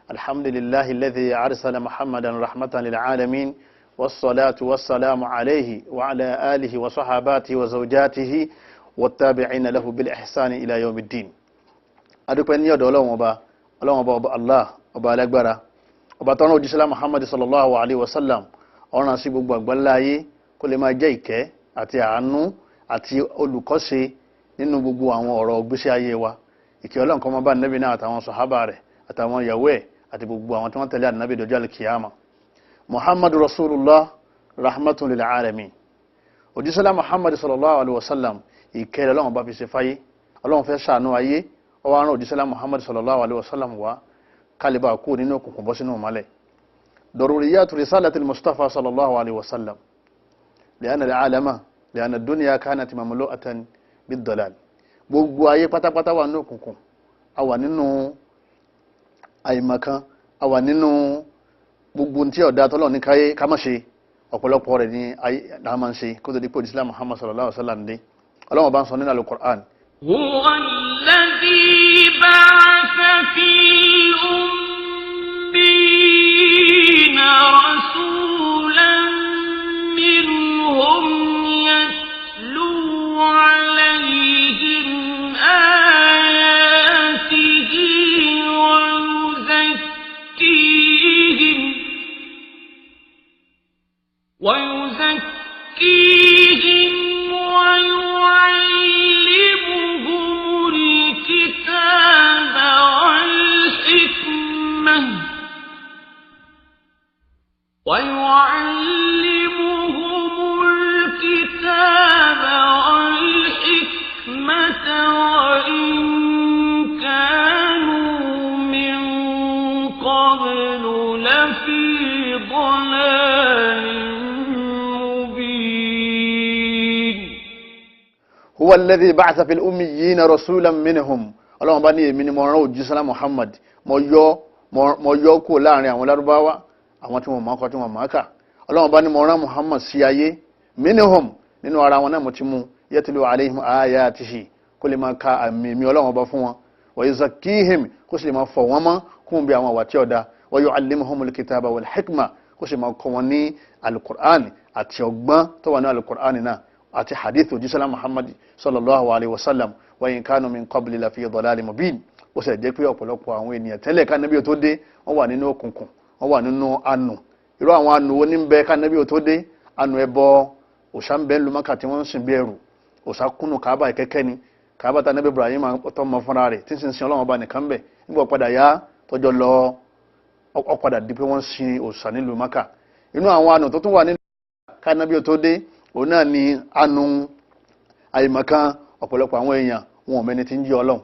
Alhamdulillahi alladhi arsala Muhammadan rahmatan lil alamin wassalatu wassalamu alayhi wa ala alihi wa sahabatihi wa zawjatihi wattabi'ina lahu bil ihsani ila yawmiddin. Adúpẹ́ ní ọ̀dọ̀ Ọlọ́run ọba, Ọlọ́run ọba, ọba Allah, ọba alágbára, ọba tọ́rọ òjíṣẹ́lá Muhammad sallallahu alaihi wasallam ọ̀ràn sí gbogbo àgbáńlá ayé kó lè máa jẹ́ ìkẹ́ àti àánú àti olùkọ́ṣe nínú gbogbo àwọn ọ̀rọ̀ ìgbésí ayé wa. Ìkẹ́ Ọlọ́run kó máa bá Nábì náà àtàwọn sàhábà rẹ̀ àtàwọn ìyàwó ẹ̀ àti gbogbo àwọn tí wọ́n tẹ̀lé ànábì dọjọ́ alkiyama. Muhammadu Rasulullah rahmatun lil alamin. Òjíṣẹ́lá Muhammad sallallahu alaihi wasallam ìkẹ́ Ọlọ́run bá fi ṣe fáyé. Ọlọ́run fẹ́ ṣàánú ayé, ó wá rán òjíṣẹ́lá Muhammad sallallahu alaihi wasallam wá kálíbà kú nínú òkùnkùn bọ́ sínú ìmọ́lẹ̀. Daruriyatu risalatil Mustafa sallallahu alaihi wasallam li'anna al'alama li'anna ad-dunya kanat mamlu'atan bid-dalal. Gbogbo ayé pátápátá wà nínú òkùnkùn, a wà nínú àìmọ̀kan, a wà nínú gbogbo tí ọ̀dà tọ́lọ̀ ní káyé ká má ṣe, ọ̀pọ̀lọpọ̀ rẹ̀ ní ayé náà máa ń ṣe kó tó di pé òjíṣẹ́lá Muhammad sallallahu alaihi wasallam dé. Ọlọ́run bá ń sọ nínú Al-Qur'an. هو الذي بعث في الأميين رسولا منهم يتلو عليهم آياته ويزكيهم ويعلمهم الكتاب والحكمة ويعلمهم الكتاب والحكمة وإن كانوا من قبل لفي ضلال مبين. Huwa alladhi ba'atha fil ummiyina rasulan minhum. Ọlọ́run bá ní èmi ni mo rán òjíṣẹ́lá Muhammad, mo yọ kúrò láàrin àwọn Lárúbáwá, àwọn tí wọ́n mọ̀ kọ tí wọ́n mọ̀ kà. Ọlọ́run bá ní mo rán Muhammad sí ayé, minhum, nínú ara wọn náà mo ti mú, yatlu alayhim ayatihi, kó lè máa ka àmì mi Ọlọ́run ọba fún wọn, wa yuzakkihim, kó sì lè máa fọ̀ wọ́n mọ́ kún bí àwọn àwà tí ọ̀dà, wa yu'allimuhumul kitaba wal hikma, kó sì máa kọ́ wọn ní alukur'an àti ọgbọ́n tó wà ní alukur'an náà àti hadith òjíṣẹ́lá Muhammad sallallahu alayhi wa sallam. Wa in kanu min qabli la fi dalalin mubin. Ó sì jẹ́ pé ọ̀pọ̀lọpọ̀ àwọn ènìyàn tẹ́lẹ̀ ká Nábì tó dé, wọ́n wà nínú òkùnkùn, wọ́n wà nínú ànù. Irú àwọn ànù wo ní ń bẹ ká Nábì tó dé? Ànù ẹbọ, òòṣà ń bẹ ń lu Mákà tí wọ́n ń sìn bí ẹrù, òòṣà kúnnù Káàbà kẹ́kẹ́ ni, Káàbà tá Nábì Ibrahim tó mọ fúnra rẹ̀ tí ń sin sin Ọlọ́run ọba nìkan bẹ̀. Nígbà padà yá tọjọ́ lọ, ó padà di pé wọ́n sin òòṣà nílùú Mákà. Inú àwọn ànù tó tún wà nínú ká Nábì tó dé, òun náà ni ànù àìmọ̀kan. Ọ̀pọ̀lọpọ̀ àwọn èèyàn wọn ò mẹ́ni tí ń jí Ọlọ́run.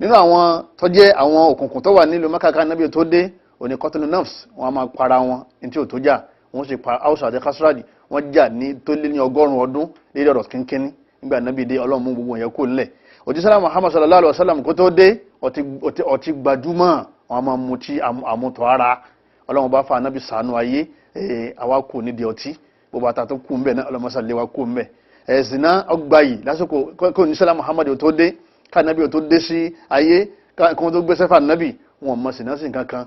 Nínú àwọn tó jẹ́ àwọn òkùnkùn tó wà nílùú Mákà ká Nábì tó dé, òní kọ́tùnú nafs, wọn a máa para wọn ní tí ò tó jà, wọ́n sì pa Áwùsà àti Kásírádì, wọ́n jà ní tó lé ní 100 ọdún lérí ọ̀rọ̀ kínkínní. Nígbà Nábì dé, Ọlọ́run mú gbogbo yẹn kó nílẹ̀. Òjíṣẹ́lá Muhammad sallallahu alayhi wa sallam kó tó dé, ọtí gbajúmọ̀, wọn a máa mutí àmutọ̀ ara. Ọlọ́run bá fa Nábì ṣàánú ayé, àwa kò nídìí ọtí, gbogbo ata tó kú mbẹ náà ọlọmọsà lé wa kú mbẹ. Ẹ̀sìn náà ọgbà yìí lásìkò kó oníṣẹ́lá Muhammad tó dé, ká Nábì tó dé sí ayé, kó tó gbé sẹ́fà Nábì, wọn mọ̀ sí náà sí nǹkan kan,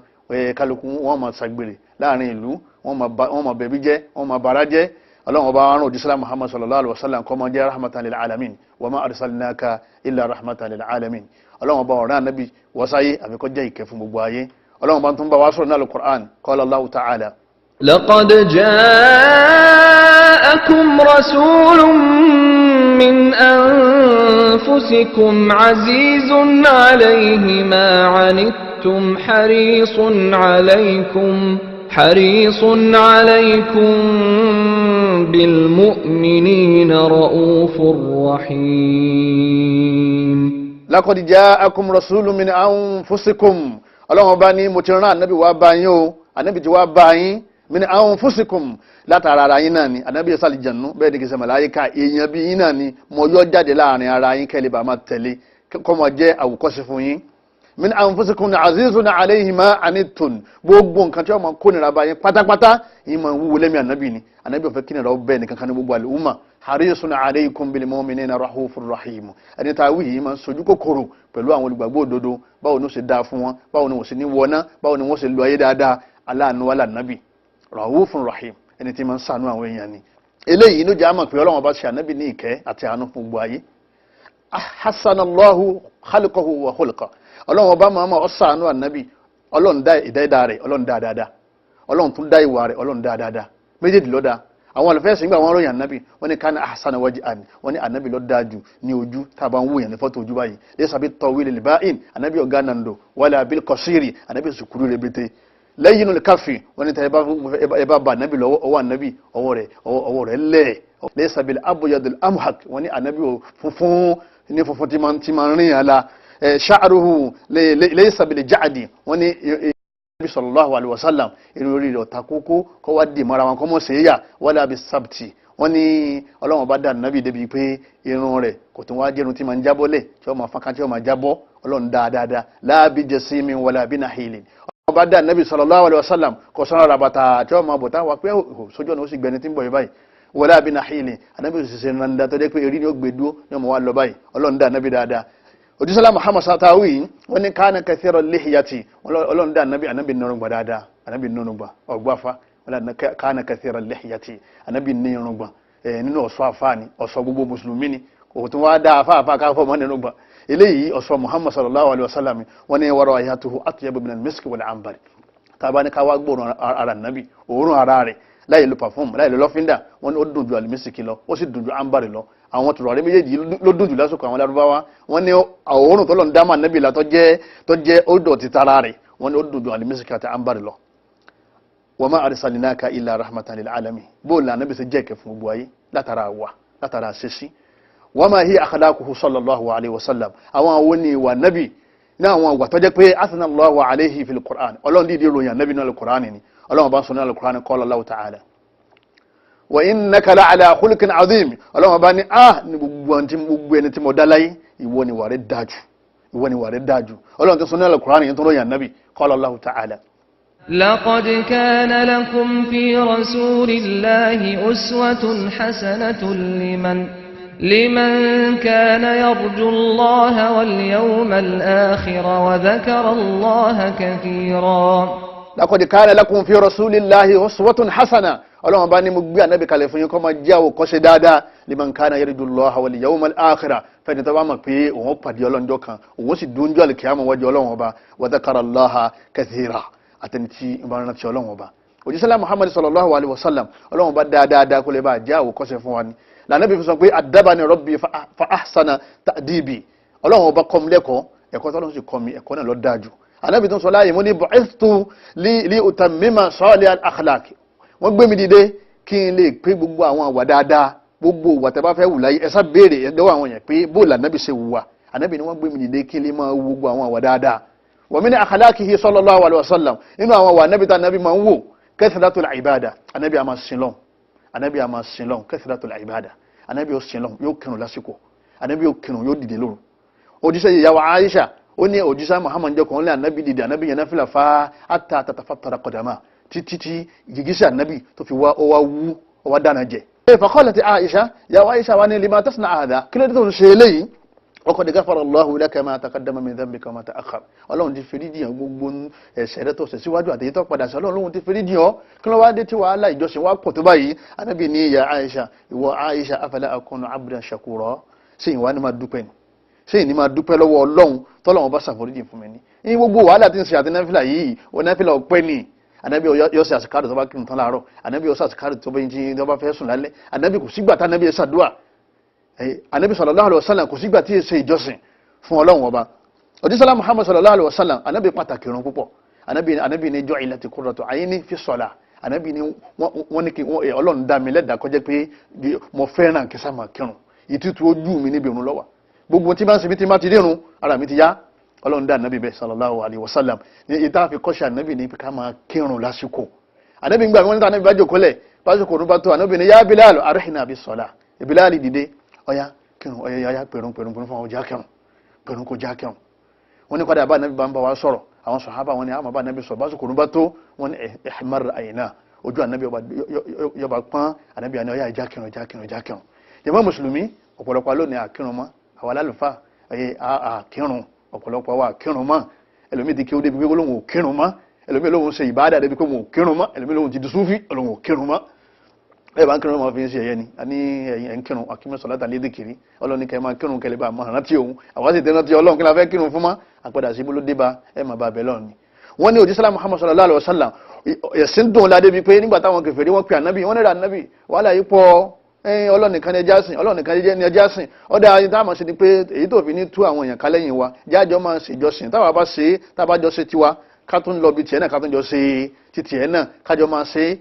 kálukú wọn mọ̀ ṣàgbèrè láàrin ìlú, wọn mọ̀ bẹ̀bí jẹ́, wọn mọ̀ bara jẹ́. Ọlọ́run ọba arún òjíṣẹ́lá Muhammad sallallahu alaihi wasallam kó máa jẹ́ rahmatan lil alamin, wa ma arsalnaka illa rahmatan lil alamin. Ọlọ́run ọba ọ̀rán Nábì wọ́sáyé àfi kó jẹ́ ìkẹ́ fún gbogbo ayé. Ọlọ́run ọba tún bá wa sọ̀rọ̀ ní al-Qur'an, qala Allahu ta'ala. لقد جاءكم رسول من أنفسكم عزيز عليه ما عنتم حريص عليكم بالمؤمنين رؤوف رحيم. لقد جاءكم رسول من أنفسكم. Ọlọ́run bá ní mo ti rán Ànábì wá bá yín o, Ànábì ti wá bá yín, min anfusikum, látara ara yín náà ni. Ànábì yẹn sàlì jẹ̀nu, bẹ́ẹ̀ ni kì í ṣe màláíkà, èèyàn bí yín náà ni mo yọ jáde láàrin ara yín kẹ́lẹ́ bá máa tẹ̀lé, kó máa jẹ́ àwòkọ́ṣe fún yín. Min anfusikum azizun alayhi ma anittum, gbogbo nǹkan tí wọ́n máa kó nira bá yín pátápátá yín máa wúwo lẹ́mí Ànábì ni. Ànábì ò fẹ́ kí nira ó bẹ́ẹ̀ nìkan kan ní gbogbo àlùmọ̀. Harisun alaykum bil mu'minina rahufur rahim. Ẹni tá a wí yìí máa ń sojú kòkòrò pẹ̀lú àwọn olùgbàgbọ́ òdodo, báwo ni ó ṣe dáa fún wọn, báwo ni wọ́n ṣe ní wọná, báwo ni wọ́n ṣe lu ayé dáadáa. Aláàánú wà lànàbì, rahufur rahim, ẹni tí máa ń ṣàánú àwọn èèyàn ni. Eléyìí ló jẹ́ àmọ̀ pé Ọlọ́run bá ṣe ànábì ní ìkẹ́ àti àánú fún gbogbo ayé. Hasanallahu khalqahu wa khulqa. Ọlọ́run ọba máa ma ọ ṣàánú ànábì. Ọlọ́run dá ìdá rẹ̀, Ọlọ́run dá dáadáa. Ọlọ́run tún dá ìwà rẹ̀, Ọlọ́run dá dáadáa. Méjèèjì ló dá. Àwọn àlùfẹ́sìn gbà wọ́n ròyìn ànábì, wọ́n ní kánà ahsana wajhan, wọ́n ní ànábì ló dáa jù ní ojú tá a bá ń wòyàn ní fọ́tò ojú báyìí. Laysa bit tawili al-ba'in, ànábì ọ̀gá nàndó, wala bil qasiri, ànábì sùkúrú rebete. Layyinul kaffi, wọ́n ní tẹ́ ẹ bá ba ànábì lọ́wọ́, ọwọ́ ànábì ọwọ́ rẹ̀ lẹ̀. Laysa bil abyadil amhaq, wọ́n ní ànábì funfun ní funfun tí máa ń rìn àlà. Sha'ruhu laysa bil ja'di, wọ́n ní Nabi sallallahu alaihi wasallam irun orí rẹ̀ ọ̀ta kókó kọ́ wá dì mọ́ra wọn kọ́ mọ́ sí yà, wala bis sabti, wọ́n ní Ọlọ́run bá dá nàbì débi pé irun rẹ̀ kò tún wá jẹ́ irun tí máa ń jábọ́ lẹ̀, tí ó máa fọ́nká, tí ó máa jábọ́. Ọlọ́run dáadáa la bi jasimin wala bi nahilin. Ọlọ́run bá dá nàbì sallallahu alaihi wasallam kò sọ́nà rabata tí ó máa bọ̀ táwa pé sójú ọ̀nà ó sì gbẹni tí ń bọ̀ yìí báyìí, wala bi nahilin. Ànábì òṣìṣẹ́ nàndà tó jẹ́ pé erí ni ó gbé dúró ní ọmọ wa lọ báyìí. Ọlọ́run dá nàbì dáadáa. Òjísọ́lá Muhammad satawi, wọ́n ní kánà kathira lihiyati, Ọlọ́run dá ànábì, ànábì nírùngbà dáadáa, ànábì nírùngbà ọgbáfa, wọ́n kánà kathira lihiyati, ànábì nírùngbà nínú ọ̀ṣọ́ àfáàní, ọ̀ṣọ́ gbogbo mùsùlùmí ni, kò tún wá dá afáàfáà káfọ́ mọ́ nírùngbà. Eléyìí ọ̀ṣọ́ Muhammad sallallahu alayhi wa sallam. Wọ́n ní wa raihatuhu atyabu minal miski wal anbar. Tábà ní káwá gbóòórùn ara nàbì, òórùn ara rẹ̀ láì lo perfume, láì lo lọ́fíńdà, wọ́n ní ó dùn ju àlùmísìkì lọ, ó sì dùn ju ambari lọ. Àwọn tùràrí méjèèjì ló dùn jù lásìkò àwọn Lárúbáwá. Wọ́n ní òórùn tó lọ ń dámà nábì la tó jẹ́ ó dọ̀tí tara rẹ̀, wọ́n ní ó dùn ju àlùmísìkì àti ambari lọ. Wa ma arsalnaka illa rahmatan lil alamin. Bóòlù ànábì ṣe jẹ́ ìkẹ́ fún gbogbo ayé látara wà látara ṣẹ́sí. Wa ma hiya akhlaquhu sallallahu alayhi wa sallam. Àwọn àwọn ni ìwà nábì ní àwọn àgbà tó jẹ́ pé athna Allahu alayhi fil Qur'an. Ọlọ́run dídí ròyìn ànábì náà al-Qur'an ni. Ọlọ́run bá ń sọ ní al-Qur'an, qala Allahu ta'ala wa innaka la'ala khuluqin azim. Ọlọ́run bá ní ní gbogbo ẹni tí mo dá láyé, ìwọ ni wà rẹ̀ dájú, ìwọ ni wà rẹ̀ dájú. Ọlọ́run tó sọ ní al-Qur'an yẹn tó ròyìn ànábì, qala Allahu ta'ala. لقد كان لكم في رسول الله أسوة حسنة لمن كان يرجو الله واليوم الآخر وذكر الله كثيرا. لقد كان لكم في رسول الله أسوة حسنة. Ọlọ́run bá ní mo gbé ànábì kalẹ̀ fún yín kó máa jẹ́ àwòkọ́ṣe dáadáa, liman kana yarju Allaha wal yawmal akhira, fẹ́ni tó bá mọ̀ pé òun pàdé ọlọ́njọ́ kan, òun sì dúnjọ́ àlùkìyámọ̀ wájú Ọlọ́run ọba, wa dhakara Allaha kathira, àtẹni tí ń bá rántí Ọlọ́run ọba. Òjísọ́lá Muhammad sallallahu alayhi wa sallam, Ọlọ́run bá dáadáa kó lè bá jẹ́ àwòkọ́ṣe fún wa ni. Lànàbí fi sọ pé adabani rabbi fa ahsana ta'dibi. Ọlọ́run ọba kọ́ mi lẹ́kọ̀ọ́, ẹ̀kọ́ tọ́lọ́run sì kọ́ mi, ẹ̀kọ́ náà ló dáa jù. Ànábì tó ń sọ láàyè mo ní bu'ithtu li utammima salih al-akhlaq. Wọ́n gbé mi dìde kí n lè pé gbogbo àwọn àwà dáadáa, gbogbo ìwà tẹ́ bá fẹ́ wù láyé, ẹ sá béèrè ẹ dọ́wọ́ àwọn yẹn pé bóòlù ànábì ṣe wùwà. Ànábì ni wọ́n gbé mi dìde kí n lè máa wo gbogbo àwọn àwà dáadáa. Wa min akhlaqihi sallallahu alayhi wa sallam, nínú àwọn àwà ànábì tá ànábì máa ń wò, kathratul ibada, ànábì a máa sin lọ́hùn, ànábì a máa sin lọ́hùn, kathratul ibada, ànábì ó sin lọ́hùn, yóò kírun lásìkò, ànábì ó kírun, yóò dìde lóru. Òjíṣẹ́ ìyàwó Aisha ó ní òjíṣẹ́ Muhammad jẹ́ kàn lé ànábì dìde, ànábì yẹn náfìlà fa hatta tatafattara qadama, títí tí gìgísẹ̀ ànábì tó fi wá ó wá wú ó wá dáná jẹ. Faqalat Aisha, ìyàwó Aisha wa ní lima tasna hadha, kí ló dé tó ń ṣe eléyìí? Waqad ghafara Allahu laka ma taqaddama min dhanbika wa ma ta'akhkhar. Ọlọ́run ti fèrè jìyàn gbogbo ẹ̀ṣẹ̀ rẹ tó ṣẹ̀ síwájú àtèyí tó padà sí, Ọlọ́run ti fèrè jìyàn. Kí ló wá dé tí wàhálà ìjọsìn wá pọ̀ tó báyìí? Ànábì ní ya Aisha, ìwọ Aisha, afala akunu abdan shakura, ṣé ìwà ni máa dúpẹ́ ni? Ṣé ìní máa dúpẹ́ lọ́wọ́ Ọlọ́run tọ́lọ́run bá ṣàforíjì fún mi ní? Ní gbogbo wàhálà tí ń ṣe àti náfìlà yìí, ò náfìlà ọpẹ́ ni. Ànábì yóò ṣe àsìkárù tó bá kírun tán láàárọ̀, Ànábì yóò ṣe àsìkárù tó bá jí tó bá fẹ́ sùn lálẹ́. Ànábì kò sígbà tá Ànábì ṣàdúà. Ànábì sallallahu alaihi wasallam kò sígbà tí ṣe ìjọsìn fún Ọlọ́run ọba. Òjísọ́lá Muhammad sallallahu alaihi wasallam, Ànábì pàtàkì irun púpọ̀. Ànábì ní ju'ilati qurratu ayni fi salah. Ànábì ní wọ́n ní kí Ọlọ́run dá mi lẹ́dàá kó jẹ́ pé mo fẹ́ràn kí sá máa kírun. Ìtútù ojú mi níbi irun ló wà. Gbogbo tí bá ń ṣe bí tí bá ti rírun, ara mi ti yá. Ọlọ́run dá ànábì bẹ́ẹ̀ sallallahu alaihi wasallam. Ní ìta fi kọ́ṣẹ́ ànábì ní ká máa kírun lásìkò. Ànábì ń gbà wọ́n ní ànábì bá jókòó lẹ̀, básìkò òun bá tó, ànábì ní yá Bilal arihna bis salah. Bilal dìde, ọya kírun, ọya ọya pèrún pèrún pèrún fún àwọn ọjà kírun, pèrún kò já kírun. Wọ́n ní kọ́dà bá ànábì bá ń bá wa sọ̀rọ̀, àwọn sàhábà wọn ni àwọn bá ànábì sọ̀rọ̀, básìkò òun bá tó, wọ́n ní ihmar ayna, ojú ànábì yọba pọ́n, ànábì àní ọya ìjà kírun, ìjà kírun, ìjà kírun. Jàmá mùsùlùmí, ọ̀pọ̀lọpọ̀ lónìí àkírun mọ́. Àwa lálùfáà àkírun, ọ̀pọ̀lọpọ̀ wa àkírun mọ́. Ẹlòmíì ti kí ó débi pé olóhùn ò kírun mọ́, ẹlòmíì lóhùn ṣe ìbáàdà débi pé òun ò kírun mọ́, ẹlòmíì lóhùn ti di súfì, olóhùn ò kírun mọ́. Ẹ bá ń kírun máa fi ń ṣe ẹ̀yẹ ni a ní ẹ̀yìn ẹ̀ ń kírun akímọ̀ sọ̀láta lédè kiri ọlọ́ni kẹ́ máa kírun kẹlẹ́ bá máa rántí òun. Àwa sì tẹ́ rántí ọlọ́run, kí la fẹ́ kírun fún mọ́? Àpàdà sí ibú ló dé bá ẹ máa bá bẹ́ẹ̀ lọ́run ni. Wọ́n ní òjísàlá Muhammad sallallahu alaihi wasallam ẹ̀sìn dùn ládé bíi pé nígbà táwọn kèfèrí wọ́n pe ànábì, wọ́n níra ànábì wàhálà yìí pọ̀, ọlọ́run nìkan ni ẹja sìn, ọlọ́run nìkan ni ẹja sìn. Ọ̀dà ayé tá a máa ṣe ni pé èyí tó fi ní tú àwọn èèyàn kálẹ́yìn wa jájọ́ máa ṣe ìjọsìn táwa bá ṣe, tá a bá jọ ṣe tiwa, ká tún lọ bí tiẹ̀ náà, ká tún jọ ṣe ti tiẹ̀ náà, kájọ máa ṣe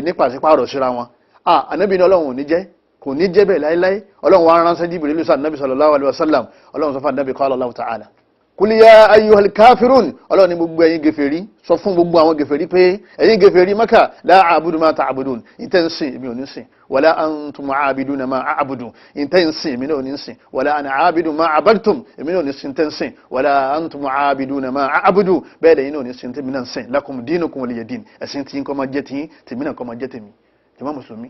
ní pàṣípààrọ̀ síra wọn. Ànábì ní ọlọ́run ò ní jẹ́, kò ní jẹ́ bẹ́ẹ̀ láéláé. Ọlọ́run wa ránṣẹ́ Jibril sí ànábì sallallahu alaihi wasallam. Ọlọ́run sọ fún ànábì qala Allahu ta'ala kul ya ayyuhal kafirun, ọlọ́run ní gbogbo ẹ̀yin gèfèrí, sọ fún gbogbo àwọn gèfèrí pé ẹ̀yin gèfèrí Mákà, la a'budu ma ta'budun, ìtẹ́ ń sìn èmi ò ní sìn, wala antum a'abiduna ma a'budu, ìtẹ́ ń sìn èmi náà ò ní sìn, wala ana a'abidu ma abadtum, èmi náà ò ní sìn tẹ́ ń sìn, wala antum a'abiduna ma a'budu, bẹ́ẹ̀ lẹ́yìn náà ò ní sìn tẹ́mi náà ń sìn, lakum dinukum waliya din, ẹ̀sìn tí kò máa jẹ́ tiyín, tèmi náà kò máa jẹ́ tèmi. Jàmá mùsùlùmí,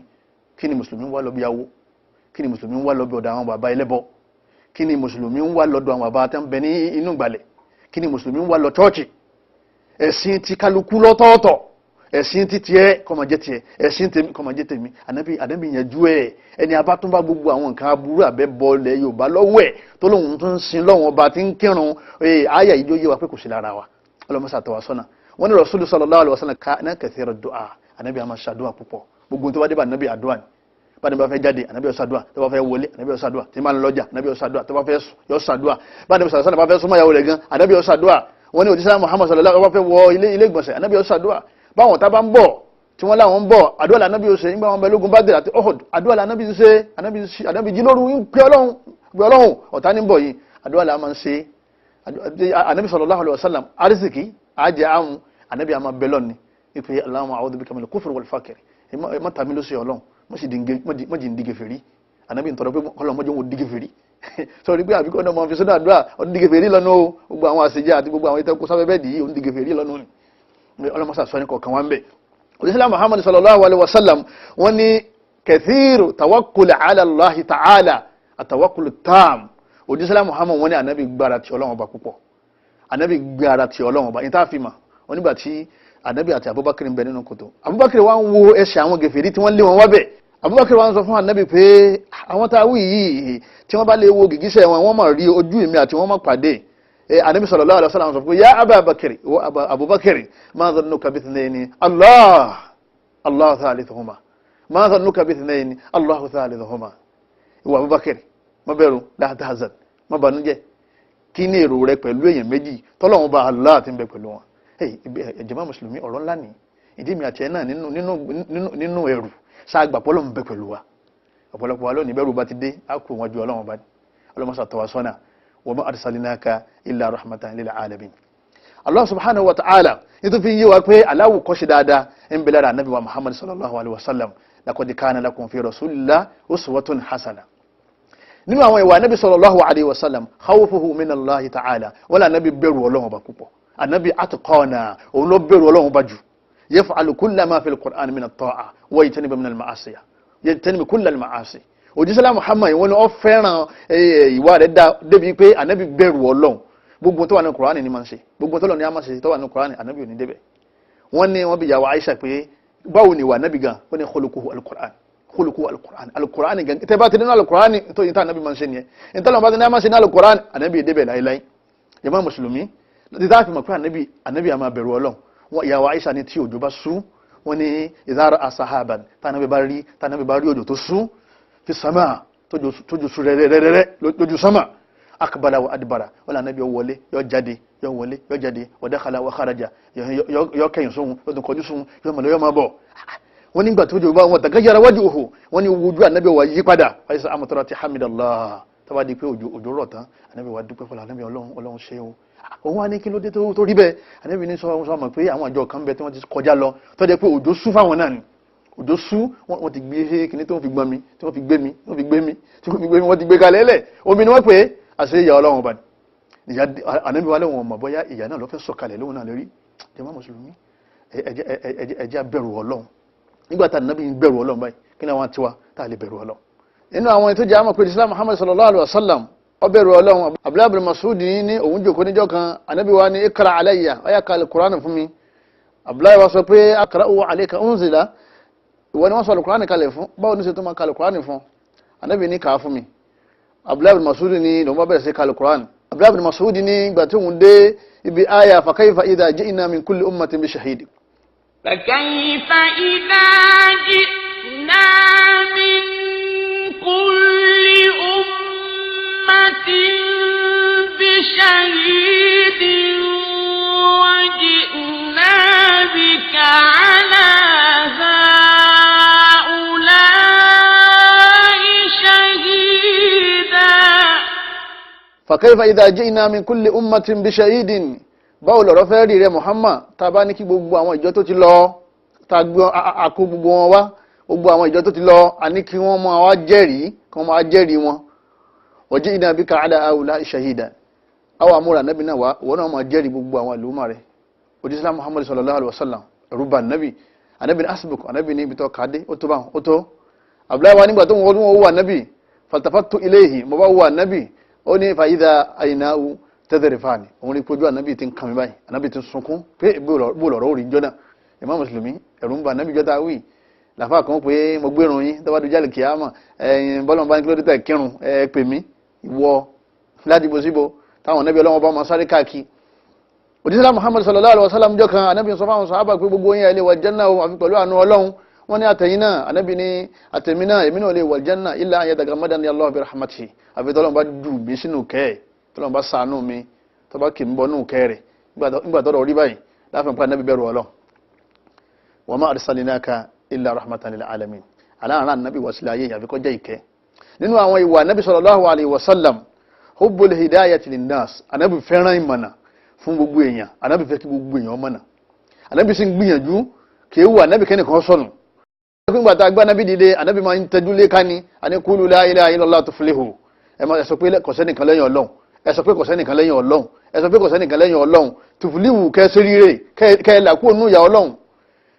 kí ni mùsùlùmí ń wá lọ bí awo? Kí ni mùsùlùmí ń wá lọ bí ọ̀dọ̀ àwọn bàbá ẹlẹ́bọ? Kí ni mùsùlùmí ń wá lọ́dọ̀ àwọn bàbá tó ń bẹ ní inú ìgbàlẹ̀? Kí ni mùsùlùmí ń wá lọ chọ́ọ̀chì? Ẹ̀sìn ti kálukú lọ́tọ̀ọ̀tọ̀, ẹ̀sìn ti tiẹ̀ kó máa jẹ́ tiẹ̀, ẹ̀sìn tèmi kó máa jẹ́ tèmi. Ànábì ànábì yanjú ẹ̀. Ẹni abátúnbá gbogbo àwọn nǹkan aburú àbẹ́bọlẹ̀ Yorùbá lọ́wọ́ ẹ̀ tó lóun tó ń sin lọ́wọ́n ọba tí ń kírun, àyà ìjọ yé wa pé kò sí lára wa. Ọlọ́mọṣà tọ́ wa sọ́nà. Wọ́n ní Rasulu sallallahu alaihi wasallam kana kathira du'a, ànábì a máa ṣàdúrà púpọ̀. Gbogbo tó bá dé bá ànábì àdúrà ni. Báni bá fẹ́ jáde, ànábì ó ṣàdúà, tó bá fẹ́ wọlé, ànábì ó ṣàdúà, tí máa ń lọ́jà, ànábì ó ṣàdúà, tó bá fẹ́ sùn yó ṣàdúà. Báni bá sàlá bá fẹ́ súnmọ́ ìyàwó rẹ̀ gan, ànábì ó ṣàdúà. Wọ́n ní òjíṣẹ́ Muhammad sallallahu alaihi wasallam bá fẹ́ wọ ilé ìgbọ̀nsẹ̀, ànábì ó ṣàdúà. Báwọn tá bá ń bọ̀ tí wọ́n láwọn ń bọ̀, àdúà lànábì ó ṣe. Nígbà wọn bẹ lógun Badr àti Uhud, àdúà lànábì ṣe. Ànábì jí lóru ń pè Ọlọ́run, pè Ọlọ́run, ọ̀tá ní bọ̀ yìí, àdúà là máa ń ṣe. Ànábì sallallahu alaihi wasallam arísìkí àjẹ àmú, ànábì àmà bẹ́lọ̀ ni ìpè Allahumma a'udhu bika minal kufri wal fakri, mọ́tàmí ló ṣe Ọlọ́run, mọ́jì ń dígẹ fèrí. Ànábì ń tọrọ pé kọlọ̀ mọ́jọ́ wọn dígẹ fèrí. Sọ rí pé àbíkọ́ náà máa fi sọ́dọ̀ àdúrà ọdún dígẹ fèrí lọ́nà o, gbogbo àwọn àṣejẹ àti gbogbo àwọn ìtẹ́kù sábẹ́ bẹ́ẹ̀ dì í, òun dígẹ fèrí lọ́nà ni. Ọlọ́mọṣà sọ ní kọ̀ọ̀kan wá ń bẹ̀. Òjíṣẹ́ Muhammad sallallahu alayhi wa sallam wọ́n ní kathiru tawakkul ala Allahi ta'ala àtawakkul tam. Òjíṣẹ́ Muhammad wọ́n ní ànábì gbára ti Ọlọ́run ọba púpọ̀, ànábì gbára ti Ọlọ́run ọba. Ìta fi mà wọ́n nígbà tí ànábì àti Abubakar ń bẹ nínú kòtò, Abubakar wá ń wo ẹsẹ̀ àwọn gèfèrí tí wọ́n lé wọn wábẹ̀. Abubakar wá ń sọ fún ànábì pé àwọn tá a wí yìí tí wọ́n bá lè wo gìgísẹ̀ wọn, wọ́n máa rí ojú èmi àti wọ́n máa pàdé. Ànábì sallallahu alaihi wasallam sọ fún ya Abubakar, wa Abubakar, ma dhannuka bithnayni Allah Allahu thalithuhuma, ma dhannuka bithnayni Allahu thalithuhuma. Ìwọ Abubakar, má bẹ̀rù, la tahzan, má banújẹ́, kí ní èrò rẹ pẹ̀lú èèyàn méjì tọ́lọ́run bá Allah ti ń bẹ pẹ̀lú wọn. Jàmá mùsùlùmí, ọ̀rọ̀ ńlá ni ìdí mi àti ẹ̀ náà nínú ẹ̀rù sáàgbà pọ́lọ̀ ń bẹ pẹ̀lú wa. Ọ̀pọ̀lọpọ̀ wa lónìí bẹ́rù bá ti dé á kú wọn ju ọlọ́run bá ní. Ọlọ́mọṣà tọ́ wa sọ́nà. Wa ma arsalnaka illa rahmatan lil alamin. Allah subhanahu wa ta'ala nítorí fi yé wa pé aláwù kọ́ṣe dáadáa ń bẹ lára anabi wa Muhammad sallallahu alayhi wa sallam, laqad kana lakum fi rasulillah uswatun hasana. Nínú àwọn ìwà anabi sallallahu alayhi wa sallam, khawfuhu min Allahi ta'ala, wọ́n lé anabi bẹ̀rù ọlọ́run ọba púpọ̀. Anabi atqana, òun ló bẹ̀rù ọlọ́run ọba jù. Yaf'alu kulla ma fil Qur'an min at-ta'a wa yajtanibu min al-ma'asiya, yajtanibu kulla al-ma'asi. Òjíṣẹ́ Muhammad wọ́n ní ó fẹ́ràn ìwà rẹ̀ dá débi pé anabi bẹ̀rù ọlọ́run. Gbogbo tó wà ní Qur'an ni máa ń ṣe, gbogbo tó lọ ní a máa ṣe tó wà ní Qur'an, anabi ò ní débẹ̀. Wọ́n ní wọ́n bi yàwó Aisha pé báwo ni ìwà anabi gan, wọ́n ní khuluquhu al-Qur'an, khuluquhu al-Qur'an, al-Qur'an gan tẹ́ bá ti nínú al-Qur'an tó yìí tá anabi máa ń ṣe nìyẹn. Ìtọ́lọ́ bá ti ní a máa ṣe ní al-Qur'an, anabi débẹ̀ láéláé. Jàmá mùsùlùmí, ti tá a fi mọ̀ pé anabi anabi a máa bẹ̀rù ọlọ́run. Wọ́n ìyàwó Aisha ní tí òjò bá sú, wọ́n ní idha asahaban, tànàbí bá rí tànàbí bá rí òjò tó sú fi sama, tójò sú rẹ́rẹ́rẹ́rẹ́ lójú sama, akbala wa adibara, wọ́n lé anabi yọ wọlé yọ jáde, yọ wọlé yọ jáde, wa dakhala wa kharaja, yọ kẹyìn sóhun, yọ tún kọjú sóhun, yọ mọ̀lẹ́ yọ máa bọ̀. Wọ́n nígbà tó jò bá wọn tagayyara wajhuhu, wọ́n ní wojú anabi wa yí padà, àyíṣà amatarati hamidallah. Tó bá di pé òjò rọ̀ tán, anabi wa dúpẹ́ fọlá, anabi ọlọ́run ọlọ́run ṣe o. Òun wá ní kí ló dé tó rí bẹ́ẹ̀. Anabi ní sọ mọ̀ pé àwọn àjọ kan bẹ tí wọ́n ti kọjá lọ, tó jẹ́ pé òjò sú fáwọn náà ni. Òjò sú, wọ́n ti gbé kíní tó ń fi gbọ́n mi, tí wọ́n fi gbé mi, tí wọ́n fi gbé mi, tí wọ́n fi gbé mi, wọ́n ti gbé kalẹ̀ lẹ̀. Omi ni wọ́n pè é, àṣẹ ìyá ọlọ́run ọba ni. Anabi wa lóun ọmọ bóyá ìyá náà ló fẹ́ sọ̀kalẹ̀ lóun náà lórí. Jàmá mùsùlùmí, ẹ jẹ́ á bẹ̀rù ọlọ́run. Nígbà tá anabi ń bẹ̀rù ọlọ́run báyìí, kí ni àwọn tiwa tá a lè bẹ̀rù ọlọ́run? Inú àwọn ètò jẹ́ àmọ̀ pé Islam Muhammad sallallahu alaihi wa sallam ó bẹ̀rù Ọlọ́run. Abdullahi bin Mas'ud ní òun jòkó níjọ́ kan, anabi wa ní ikra alayya, ó yá ka alukur'an fún mi. Abdullahi wa sọ pé aqra'u alayka unzila, ìwọ ni wọ́n sọ alukur'an kalẹ̀ fún, báwo ní ṣe tó máa ka alukur'an fún? Anabi ní kàá fún mi. Abdullahi bin Mas'ud ní lòun bá bẹ̀rẹ̀ sí ka alukur'an. Abdullahi bin Mas'ud ní ìgbà tí òun dé ibi aya fa kayfa idha ji'na min kulli ummatin bi shahid. فكيف إذا جئنا من كل أمة بشهيد وجئنا بك على هؤلاء شهيدا. فكيف إذا جئنا من كل أمة بشهيد, báwo lọ̀rọ̀ fẹ́ rí rẹ Muhammad, tá a bá ní kí gbogbo àwọn ìjọ tó ti lọ, tá a kó gbogbo wọn wá, gbogbo àwọn ìjọ tó ti lọ, a ní kí wọ́n máa wá jẹ́rìí, kí wọ́n máa jẹ́rìí wọn. Waji'na bika ala haula'i shahida, àwọn àmúra nàbì náà wá, wọ́n náà máa jẹ́rìí gbogbo àwọn àlùmọ́ rẹ̀. Òjísílá Muhammad sallallahu alaihi wasallam ẹ̀rù bà nàbì, ànàbì ní asbuk, ànàbì ní ibi tó kàdé, ó tó bá ó tó. Abdullahi wa nígbà tó wọ́n wà nàbì, faltafattu ilayhi, mo bá wà nàbì, ó ní fa idha aynahu tẹ́tẹ̀rẹ̀fàní, òun rí pójú ànábì tí ń kàmí báyìí, ànábì tí ń sunkún pé bó lọ̀rọ̀ orí jọ́nà. Ìmá mùsùlùmí ẹ̀rù ń bà ànábì jọ́ta wí làfáà kan pé mo gbérun yín tó bá dojú àlè kìámà, ẹ̀yìn bọ́lọ̀ bá ní kí ló dé tẹ̀ kírun, ẹ pè mí ìwọ ládìbò síbo táwọn ànábì ọlọ́wọ́n bá máa sáré káàkiri. Òjísàlá Muhammad sallallahu alaihi wasallam jọ kan, ànábì sọ fáwọn sàhábà pé gbogbo yín ẹ lè wọ Jánnà o àfi pẹ̀lú àánú Ọlọ́run. Wọ́n ní àtẹ̀yìn náà, ànábì ní àtẹ̀mí náà, èmi náà lè wọ Jánnà illa an yatagammadani Allahu bi rahmatihi, àfi tọ́lọ́run bá jù mí sínú kẹ́ẹ̀, tọ́lọ́n bá ṣàánú mi, tó bá kì í bọ́ nù kẹrẹ̀ nígbà tọ́rọ̀ rí báyìí láàfin pa anábì bẹ̀rù Ọlọ́run. Wa ma arsalnaka illa rahmatan lil alamin, aláàrán anábì wá sílẹ̀ ayé àfi kó jẹ́ ìkẹ́. Nínú àwọn ìwà anábì sallallahu alayhi wa sallam, hubbul hidayati linnas, anábì fẹ́ràn ìmọ̀nà fún gbogbo èèyàn, anábì fẹ́ kí gbogbo èèyàn mọ̀nà, anábì sì ń gbìyànjú kì í wù anábì kẹ́nìkan sọnù. Nígbà tá a gbá anábì dìde, anábì máa ń tẹjú lé kání, àní qulu la ilaha illallah tuflihu, ẹ máa sọ pé kò sẹ́nìkan lẹ́yìn Ọlọ́run, ẹ sọ pé kò sẹ́nìkan lẹ́yìn Ọlọ́run, ẹ sọ pé kò sẹ́nìkan lẹ́yìn Ọlọ́run, tùfúlíwù kẹsìrìrè kẹlà kó nù yà Ọlọ́run.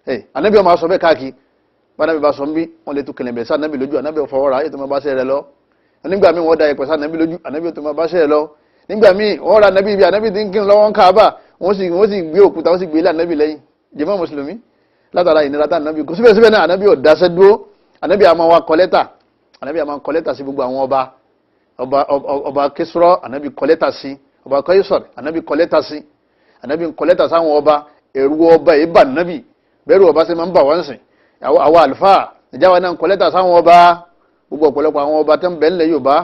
Ẹ anabi ọmọ asọ bẹ́ẹ̀ káàkiri, bánabi bá sọ ń bí wọn lè tún kẹlẹ̀bẹ̀ sí anabi lójú, anabi fọwọ́ ra ètò máa bá ṣe rẹ lọ. Nígbà míì wọ́n da ìpè sí anabi lójú, anabi tó máa bá ṣe rẹ lọ. Nígbà míì wọ́n ra anabi ibi anabi ti ń kírun lọ́wọ́ ń Káàbà, wọ́n sì gbé òkúta, wọ́n sì gbé ilé anabi lẹ́yìn. Jàmá mùsùlùmí látara ìnira tá anabi kò síbẹ̀síbẹ̀ náà, anabi ò dáṣẹ́ dúró, anabi àmọ́ wa kọ lẹ́tà, anabi àmọ́ kọ lẹ́tà sí gbogbo àwọn ọba, ọba Kisra anabi kọ lẹ́tà sí, ọba Kaisar anabi kọ lẹ́tà sí, anabi kọ lẹ́tà sáwọn ọba. Ẹ̀rù ọba yìí bà nàbì, bẹ́ẹ̀rù ọba ṣe máa ń bà wọ́n sìn. Àwọn àlùfáà ìjáwa náà kọ lẹ́tà sáwọn ọba, gbogbo ọ̀pọ̀lọpọ̀ àwọn ọba tó ń bẹ ńlẹ̀ Yorùbá,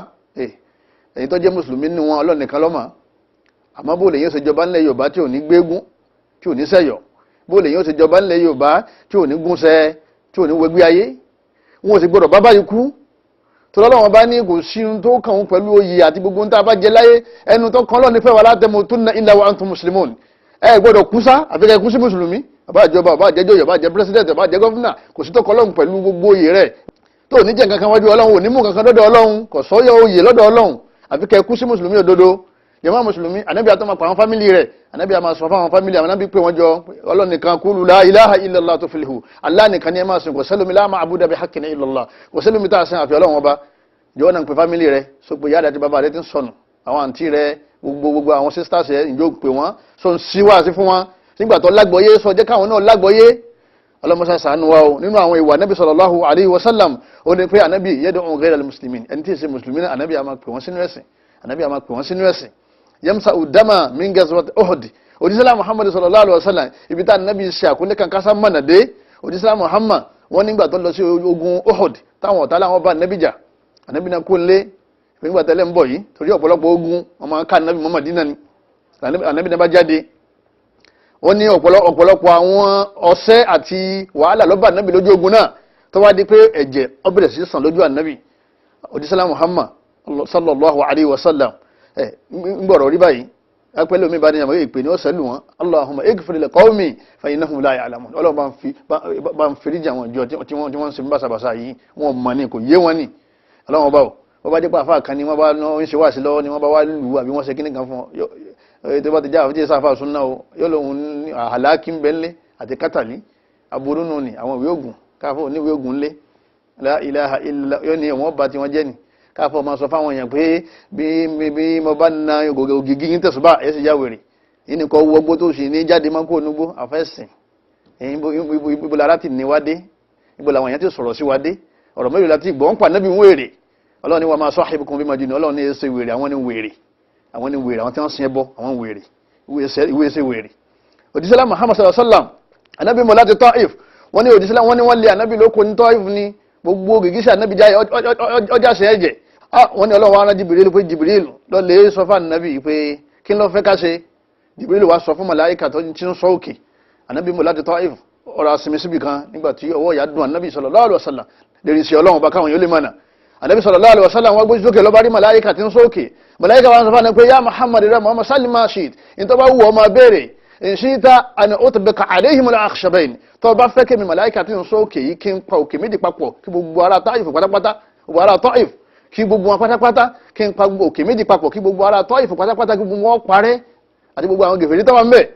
èyí tó jẹ́ mùsùlùmí nínú wọn Ọlọ́run nìkan ló mọ̀. Àmọ́ bó lè yẹn ṣe jọba ńlẹ̀ Yorùbá tí ò ní gbégún, tí ò ní sẹ̀yọ̀, bó lè yẹn ṣe jọba ńlẹ̀ Yorùbá tí ò ní gúnṣẹ́, tí ò ní wẹgbẹ́ ayé, wọn ò sì gbọdọ̀ bábá yìí kú. Tọ́lọ́wọ́n bá ní kò sí ohun tó kàn ń pẹ̀lú oyè àti gbogbo ohun tá a bá jẹ láyé, ẹnu tó kàn lọ́ọ̀ nífẹ̀ẹ́ wala tamutunna illa wa antum muslimun. Ẹ gbọ́dọ̀ kú sá àfi kẹ́ kú sí mùsùlùmí. Bàbá àjọba, bàbá àjẹjọyọ̀, bàbá àjẹ pírẹsidẹ̀ntì, bàbá àjẹ gọ́fúnà, kò sí tó kàn lọ́hùn pẹ̀lú gbogbo oyè rẹ̀. Tó ní jẹ́ nǹkan kan wájú Ọlọ́run, ò ní mú nǹkan kan lọ́dọ̀ Ọlọ́run, kò sọ́yọ́ oyè lọ́dọ̀ Ọlọ́run àfi kẹ́ kú sí mùsùlùmí òdodo. Jàmá mùsùlùmí, ànábì àtọ́ máa pa àwọn fámìlì rẹ̀, ànábì àmà sọ fáwọn fámìlì, àwọn ànábì pé wọ́n jọ Ọlọ́run nìkan, kúlù la ilaha illallah tuflihu, Allah nìkan ni ẹ máa sìn, kò sẹ́lómi la ma'buda bihaqqin illallah, kò sẹ́lómi tá a sìn àfi Ọlọ́run ọba. Jọ̀wọ́ náà ń pe fámìlì rẹ̀, sọ pé yára àti bàbá rẹ̀ ti ń sọnù, àwọn àǹtí rẹ̀, gbogbo àwọn sisters rẹ̀, ìjọ pè wọ́n, sọ ń síwá sí fún wọn nígbà tó lágbọ́yé, sọ jẹ́ káwọn náà lágbọ́yé. Ọlọ́mọṣá ṣàánú wa o. Nínú àwọn ìwà anábì sallallahu alayhi wa sallam, ó ní pé anábì yad'u ghayra al-muslimin, ẹni tí ì ṣe mùsùlùmí náà anábì á máa pè wọ́n sínú ẹ̀sìn, anábì á máa pè wọ́n sínú ẹ̀sìn. Yamsa udama min gazwat Uhud, òjísàlá Muhammad sallallahu alayhi wa sallam, ibi tá anábì ṣe àkólé kan kásá mọ̀nà dé, òjísàlá Muhammad wọ́n nígbà tó lọ sí ogun Uhud táwọn ọ̀tá láwọn bá anábì jà, anabi náà kó lé nígbà tẹ́lẹ̀ ń bọ̀ yìí torí ọ̀pọ̀lọpọ̀ ogun wọn máa ń ká anabi Muhammad náà ni. Anabi náà bá jáde, wọ́n ní ọ̀pọ̀lọpọ̀ àwọn ọ̀sẹ́ àti wàhálà ló bá anabi lójú ogun náà, tó wá di pé ẹ̀jẹ̀ ó bẹ̀rẹ̀ sí sàn lójú anabi. Òjísàlá Muhammad sallallahu alayhi wa sallam ẹ̀ ń gbọ̀rọ̀ rí báyìí, apẹ́lẹ́ omi bá ní àmọ́ ìpè ní ọ̀sẹ̀ lù wọ́n, Allahumma ighfir li qawmi fa innahum la ya'lamun. Ọlọ́run bá ń feríjì àwọn ìjọ tí wọ́n ń ṣe báṣabàṣa yìí, wọ́n mọ̀ ní kò yé wọn ní. Ọlọ́run ọba o, wọ́n bá dípò àfáà kan ni wọ́n bá ń ṣe wáàsí lọ́wọ́ ni wọ́n bá wá lù ú àbí wọ́n ṣe kíní kan fún ọ, tó bá ti já àfíjẹ́ sáfà súnná o, yóò lóun àhàlákí ń bẹ ńlé àti kátàlí aburú nù ní àwọn ìwé ògùn káfọ́ oníwé ògùn ńlé La ilaha illa yóò ní wọ́n bá tí wọ́n jẹ́ ni. Káfọ́ máa sọ fáwọn èèyàn pé bí mo bá na ògìgì yín tẹ̀sùbá ẹ̀ sì já wèrè. Yìí nìkan wọgbó tó sì ní jáde máa kó onúgbó àfẹ́sìn. Ibo lára ti ní wá dé, ibo làwọn èèyàn ti sọ̀rọ̀ sí wá dé, ọ̀rọ̀ mélòó la ti gbọ́ ń pa nábì ń wèrè. Ọlọ́run ní wa ma sahibukum bí majnun, Ọlọ́run ní ẹsẹ̀ wèrè, àwọn ní wèrè, àwọn ní wèrè, àwọn tí wọ́n sin ẹbọ, àwọn wèrè, ìwé ẹsẹ̀ wèrè. Òjíṣẹ́lá Muhammad sallallahu alaihi wasallam, anábì mọ̀ láti Taif, wọ́n ní òjíṣẹ́lá wọ́n ní wọ́n lé anábì lóko ní Taif ní gbogbo gìgísẹ̀ anábì jáde ọjà ṣe ẹ̀jẹ̀. Wọ́n ní Ọlọ́run arán Jibril pé Jibril lọ́lẹ̀ sọ fún anábì pé kí ló fẹ́ ká ṣe. Jibril wá sọ fún màláíkà tó ti ń sọ òkè, anábì mọ̀ láti Taif ọ̀rọ̀ asinmi síbi kan nígbà tí ọwọ́ ìyá dùn anábì sallallahu alaihi wasallam lè rí sí Ọlọ́run bá káwọn yóò lè mọ̀nà. Ànábì sallallahu alaihi wasallam wọ́n gbójú sókè ló bá rí màláíkà tí ń sókè. Màláíkà wọ́n sọ fún pé ya Muhammad rẹ̀ Muhammad salima shit in tó bá wù ọ́ máa béèrè in shi'ta an utbika alayhim al-akhshabayn, tó bá fẹ́ kí mi màláíkà tí ń sókè yìí kí n pa òkè méjì papọ̀ kí gbogbo ara Taif pátápátá, gbogbo ara Taif kí gbogbo wọn pátápátá, kí n pa òkè méjì papọ̀ kí gbogbo ara Taif pátápátá kí gbogbo wọn parẹ́ àti gbogbo àwọn gèfèrí tó wà ń bẹ̀.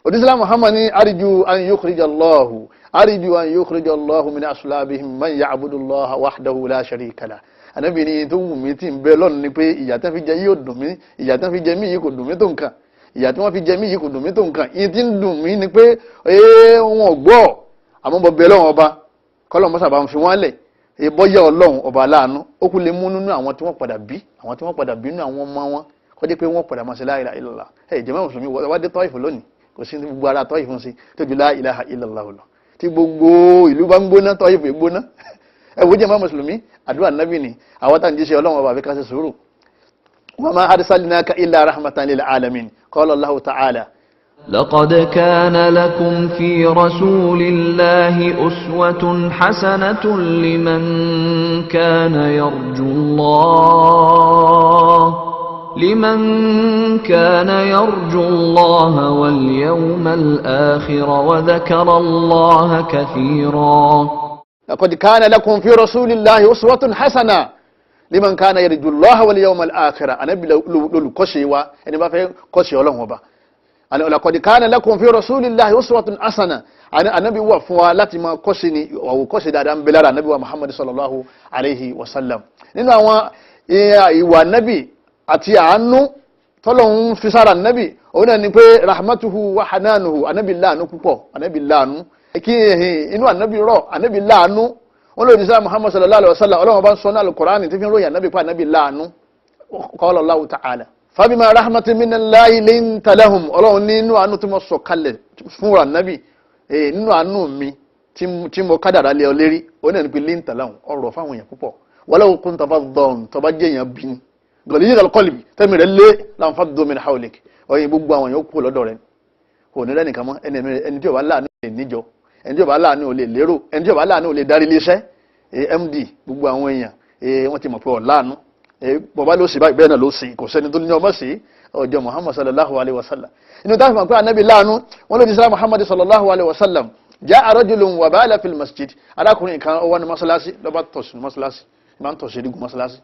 Òdísílá Muhammad ní arju an yukhrija Allahu arju an yukhrija Allahu min aslabihim man ya'budu Allaha wahdahu la sharika lah. Ànábì ní tó wù mí tí ń bẹ lọ́nà ni pé ìyà tán fi jẹ yìí ò dùn mí, ìyà tán fi jẹ mí yìí kò dùn mí tó nǹkan, ìyà tí wọ́n fi jẹ mí yìí kò dùn mí tó nǹkan. Ìyẹn tí ń dùn mí ni pé ee wọn ò gbọ́, àmọ́ bọ́ bẹ lọ́wọ́n ọba kọ́lọ́ mọ́sà bá ń fi wọ́n lẹ̀ bọ́yá Ọlọ́run ọba aláàánú ó kú lè mú nínú àwọn tí wọ́n padà bí, àwọn tí wọ́n padà bí nínú àwọn ọmọ wọn kọjá pé wọ́n padà máa ṣe la ilaha illallah. Ẹ̀ jẹ́mọ́ mùsùlùmí wá dé Taif lónìí, kò sí gbogbo ara Taif ń ṣe tó ju la ilaha illallah lọ. Tí gbogbo ìlú bá ń gbóná Taif gbóná. Ẹ wo jẹ́mọ́ mùsùlùmí, àdúrà nábì ni àwọn tá à ń jíṣẹ́ Ọlọ́run ọba àfi ká ṣe sùúrù. Wa ma arsalnaka illa rahmatan lil alamin qala Allahu ta'ala. لقد كان لكم في رسول الله أسوة حسنة لمن كان يرجو الله لمن كان يرجو الله واليوم الآخر وذكر الله كثيرا. لقد كان لكم في رسول الله أسوة حسنة لمن كان يرجو الله واليوم الآخر. أنا lolùkọ́ṣe wa, ẹni bá fẹ́ kọ́ṣe Ọlọ́run ọba. Laqad kana lakum fi rasulillahi uswatun hasana. Ànábì wà fún wa láti máa kọ́ṣe ni, àwòkọ́ṣe dáadáa ń bẹ lára ànábì wa Muhammad sallallahu alayhi wa sallam. Nínú àwọn ìwà ànábì àti àánú tọ́lọ́hun fi sára ànábì, òun náà ni pé rahmatuhu wa hananuhu, ànábì láàánú púpọ̀, ànábì láàánú. Kí inú ànábì rọ̀, ànábì láàánú. Wọ́n lòdì sí Muhammad sallallahu alayhi wa sallam, Ọlọ́run bá ń sọ ní al-Qur'ani tí fi ń ròyìn ànábì pa ànábì láàánú. Qala Allahu ta'ala. Fabima rahmatin minallahi linta lahum. Ọlọ́run nínú àánú tí mo sọ kalẹ̀ fúnra nábì, nínú àánú mi tí mo kádàrá lé ọ lérí, ó náà ní pé linta lahum, ọ̀rọ̀ fáwọn èèyàn púpọ̀. Walau kunta faddan, tó bá jẹ́ èèyàn bí ni ghalidhal qalbi, tẹ́mi rẹ̀ lé, lanfaddu min hawlik, ọyìn gbogbo àwọn èèyàn kú lọ́dọ̀ rẹ̀, kò ní rẹ́nìkan mọ́. Ẹni tí ó bá láàánú lè níjọ, ẹni tí ó bá láàánú ò lè lérò, ẹni tí ó bá láàánú ò lè darí iléeṣẹ́ MD, gbogbo àwọn èèyàn wọ́n ti mọ̀ pé ọ̀ láàánú bọ̀bá ló sì báyìí bẹ́ẹ̀ náà ló sì, kò sẹ́ni tó ní ọmọ sí ọjọ́ Muhammad sallallahu alaihi wasallam. Inú táwọn fún pé anábì láàánú wọn lòdì síra Muhammad sallallahu alaihi wasallam. Jaa rajulun wa bala fil masjid, arákùnrin kan ó wá ní mọ́sálásí, ló bá tọ̀ sí mọ́sálásí, máa ń tọ̀ sí erigun mọ́sálásí,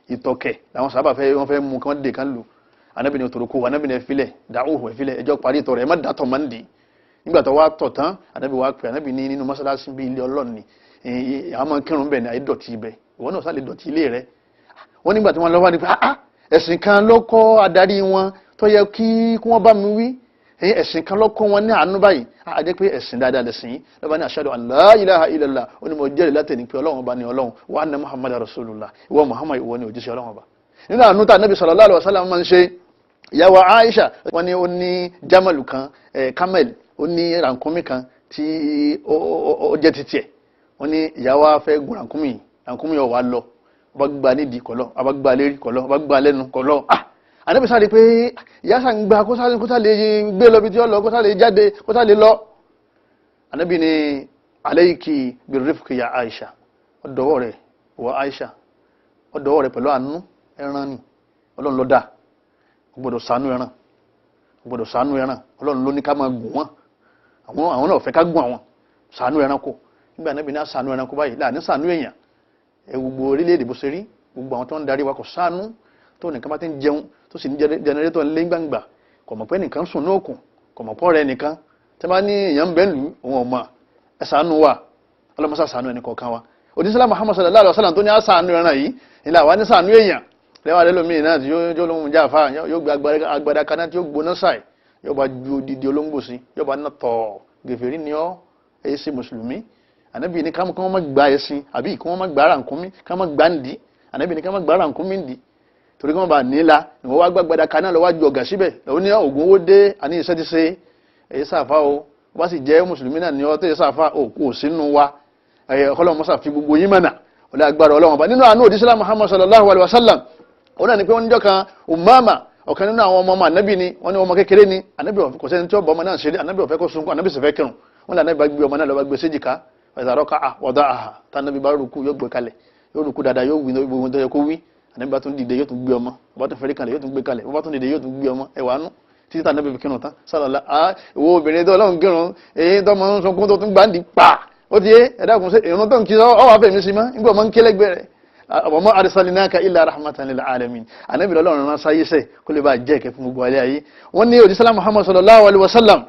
ìtọ̀kẹ̀ làwọn sábà fẹ́ wọ́n fẹ́ mú kí wọ́n dè kán lù. Anábì ní òtòrò anábì ní ẹ̀fílẹ̀ da'uhu ẹ̀fílẹ̀ ẹjọ́ parí ìtọ̀ rẹ̀ ẹ má dàtọ̀ máa ń dì. Nígbà tó wá tọ̀ tán, anábì wá pè anábì ní nínú mọ́sálásí bí ilé Ọlọ́run ni àwọn máa ń kírun bẹ̀ ní àìdọ̀tí ibẹ̀, ìwọ náà sálẹ̀ dọ̀tí ilé rẹ̀. Wọ́n nígbà tí wọ́n lọ wá ní pé ẹ̀sìn kan ló kọ́ adarí wọn tó yẹ kí wọ́n bá mi wí, ẹ̀sìn kan ló kọ́ wọn ní àánú báyìí, a jẹ́ pé ẹ̀sìn dáadáa lẹ̀sìn yìí. Lọ́ba ní ashhadu an la ilaha illallah, ó ní mo jẹ́rìí látẹ̀ni pé Ọlọ́run ọba ni Ọlọ́run, wa anna Muhammadan rasulullah, ìwọ Muhammad ìwọ ni òjíṣẹ́ Ọlọ́run ọba. Nínú àánú tá Ànábì sallallahu alaihi wasallam máa ń ṣe, ìyàwó Aisha wọ́n ní ó ní jamalu kan, camel, ó ní rànkúnmí kan tí ó jẹ́ titi ẹ̀. Wọ́n ní ìyàwó fẹ́ gun rànkúnmí, rànkúnmí ó wá lọ, ọba gba nídìí kọlọ, ọba gba lérí kọlọ, ọba gba lẹ́nu kọlọ. Ànábì sáré pé ìyá sá ń gba kó sá lè gbé lọ bí tí ó lọ, kó sá lè jáde, kó sá lè lọ. Ànábì ní alayki birrifqi ya Aisha, ọdọwọ́ rẹ̀ wọ Aisha, ọdọwọ́ rẹ̀ pẹ̀lú àánú. Ẹran ni Ọlọ́run ló dá, ó gbọ́dọ̀ ṣàánú ẹran, ó gbọ́dọ̀ ṣàánú ẹran. Ọlọ́run ló ní ká máa gùn wọn, àwọn náà fẹ́ ká gùn àwọn, ṣàánú ẹranko. Nígbà Ànábì ní ṣàánú ẹranko báyìí, láàní ṣàánú èèyàn. Gbogbo orílẹ̀-èdè bó ṣe rí, gbogbo àwọn tó ń darí wa kò ṣàánú. Tó nìkan bá ti ń jẹun tó sì ní jẹnẹrétọ̀ ńlé gbangba, kò mọ̀ pé nìkan sùn ní òkun, kò mọ̀ pọ́ rẹ nìkan tí wọ́n bá ní èèyàn ń bẹ́ lù òun ọ̀mà. Ẹ ṣàánú wa, ọlọ́mọṣà ṣàánú ẹnì kọ̀ọ̀kan wa. Òjíṣẹ́ Muhammad sallallahu alaihi wasallam tó ní àṣàánú ẹran yìí ilé àwa ní ṣàánú èèyàn lẹ́wọ̀n alẹ́lómi náà tí yóò lóhun jáfa yóò gbé agbada kaná tí yóò gbóná sáì, yóò bá ju odidi olóńgbò sí, yóò bá ná tọ̀ gèfèrí ni ọ́, èyí sí mùsùlùmí. Ànábì ní kí wọ́n má gba ẹṣin àbí kí wọ́n má gba rànkúnmí, kí wọ́n má gba ǹdí. Ànábì ní kí wọ́n má gba rànkúnmí ǹdí torí kí wọ́n bá nílá. Ìwọ́n wá gbàgbàdà kaná lọ́wọ́ ju ọ̀gá síbẹ̀ lọ́wọ́ ní ògùn owó dé, àní iṣẹ́ ti ṣe èyí sáfà o. Wọ́n sì jẹ́ mùsùlùmí náà ní ọ́ tó yẹ sáfà o kò sínú wa. Ọlọ́run mọ́sà fi gbogbo yín mọ̀nà ọ̀lẹ́ agbára Ọlọ́run ọba. Nínú àánú òjíṣẹ́ Muhammad sallallahu alayhi wa sallam, òun náà ni pé wọ́n níjọ́ kan Umama, ọ̀kan nínú àwọn ọmọ ọmọ ànábì ni, wọ́n ní ọmọ kékeré ni. Ànábì kò sẹ́ni tí ó bọ́ ọmọ náà ṣeré, ànábì ó fẹ́ kó sunkún, ànábì sì fẹ́ kírun. Wọ́n lé ànábì bá gbé ọmọ náà lọ bá gbé séjìká, ẹ̀sàrọ́ka wọ́dọ̀ àhà tànábì bá rúkú yóò gbé kalẹ̀, yóò rúkú dáadáa, yóò wí gbogbo tó yẹ kó wí. Ànábì bá tún dìde yóò tún gbé ọmọ, bá tún fẹ́rí kalẹ̀ yóò tún gbé kalẹ̀, bá tún dìde yóò tún gbé ọmọ. Ẹ̀wà nú títí tànábì fi kírun tán sálọ̀lá. Ìwọ obìnrin tó Ọlọ́run kírun èyí tó mọ̀ ń sunkún tó tún gbáǹdì pa ó ti yé ẹ̀dá kùn sí ìrún tó ń kí ọ wà fẹ̀mí sí mọ́ nígbà ọmọ ń kí lẹ́gbẹ̀ẹ́ rẹ̀. Wa ma arsalnaka illa rahmatan lil alamin. Ànábì Ọlọ́run rán sáyé sẹ́ kó lè bá jẹ́ ìkẹ́ fún gbogbo alẹ́ ayé. Wọ́n ní òjíṣẹ́ Muhammad sallallahu alaihi wasallam,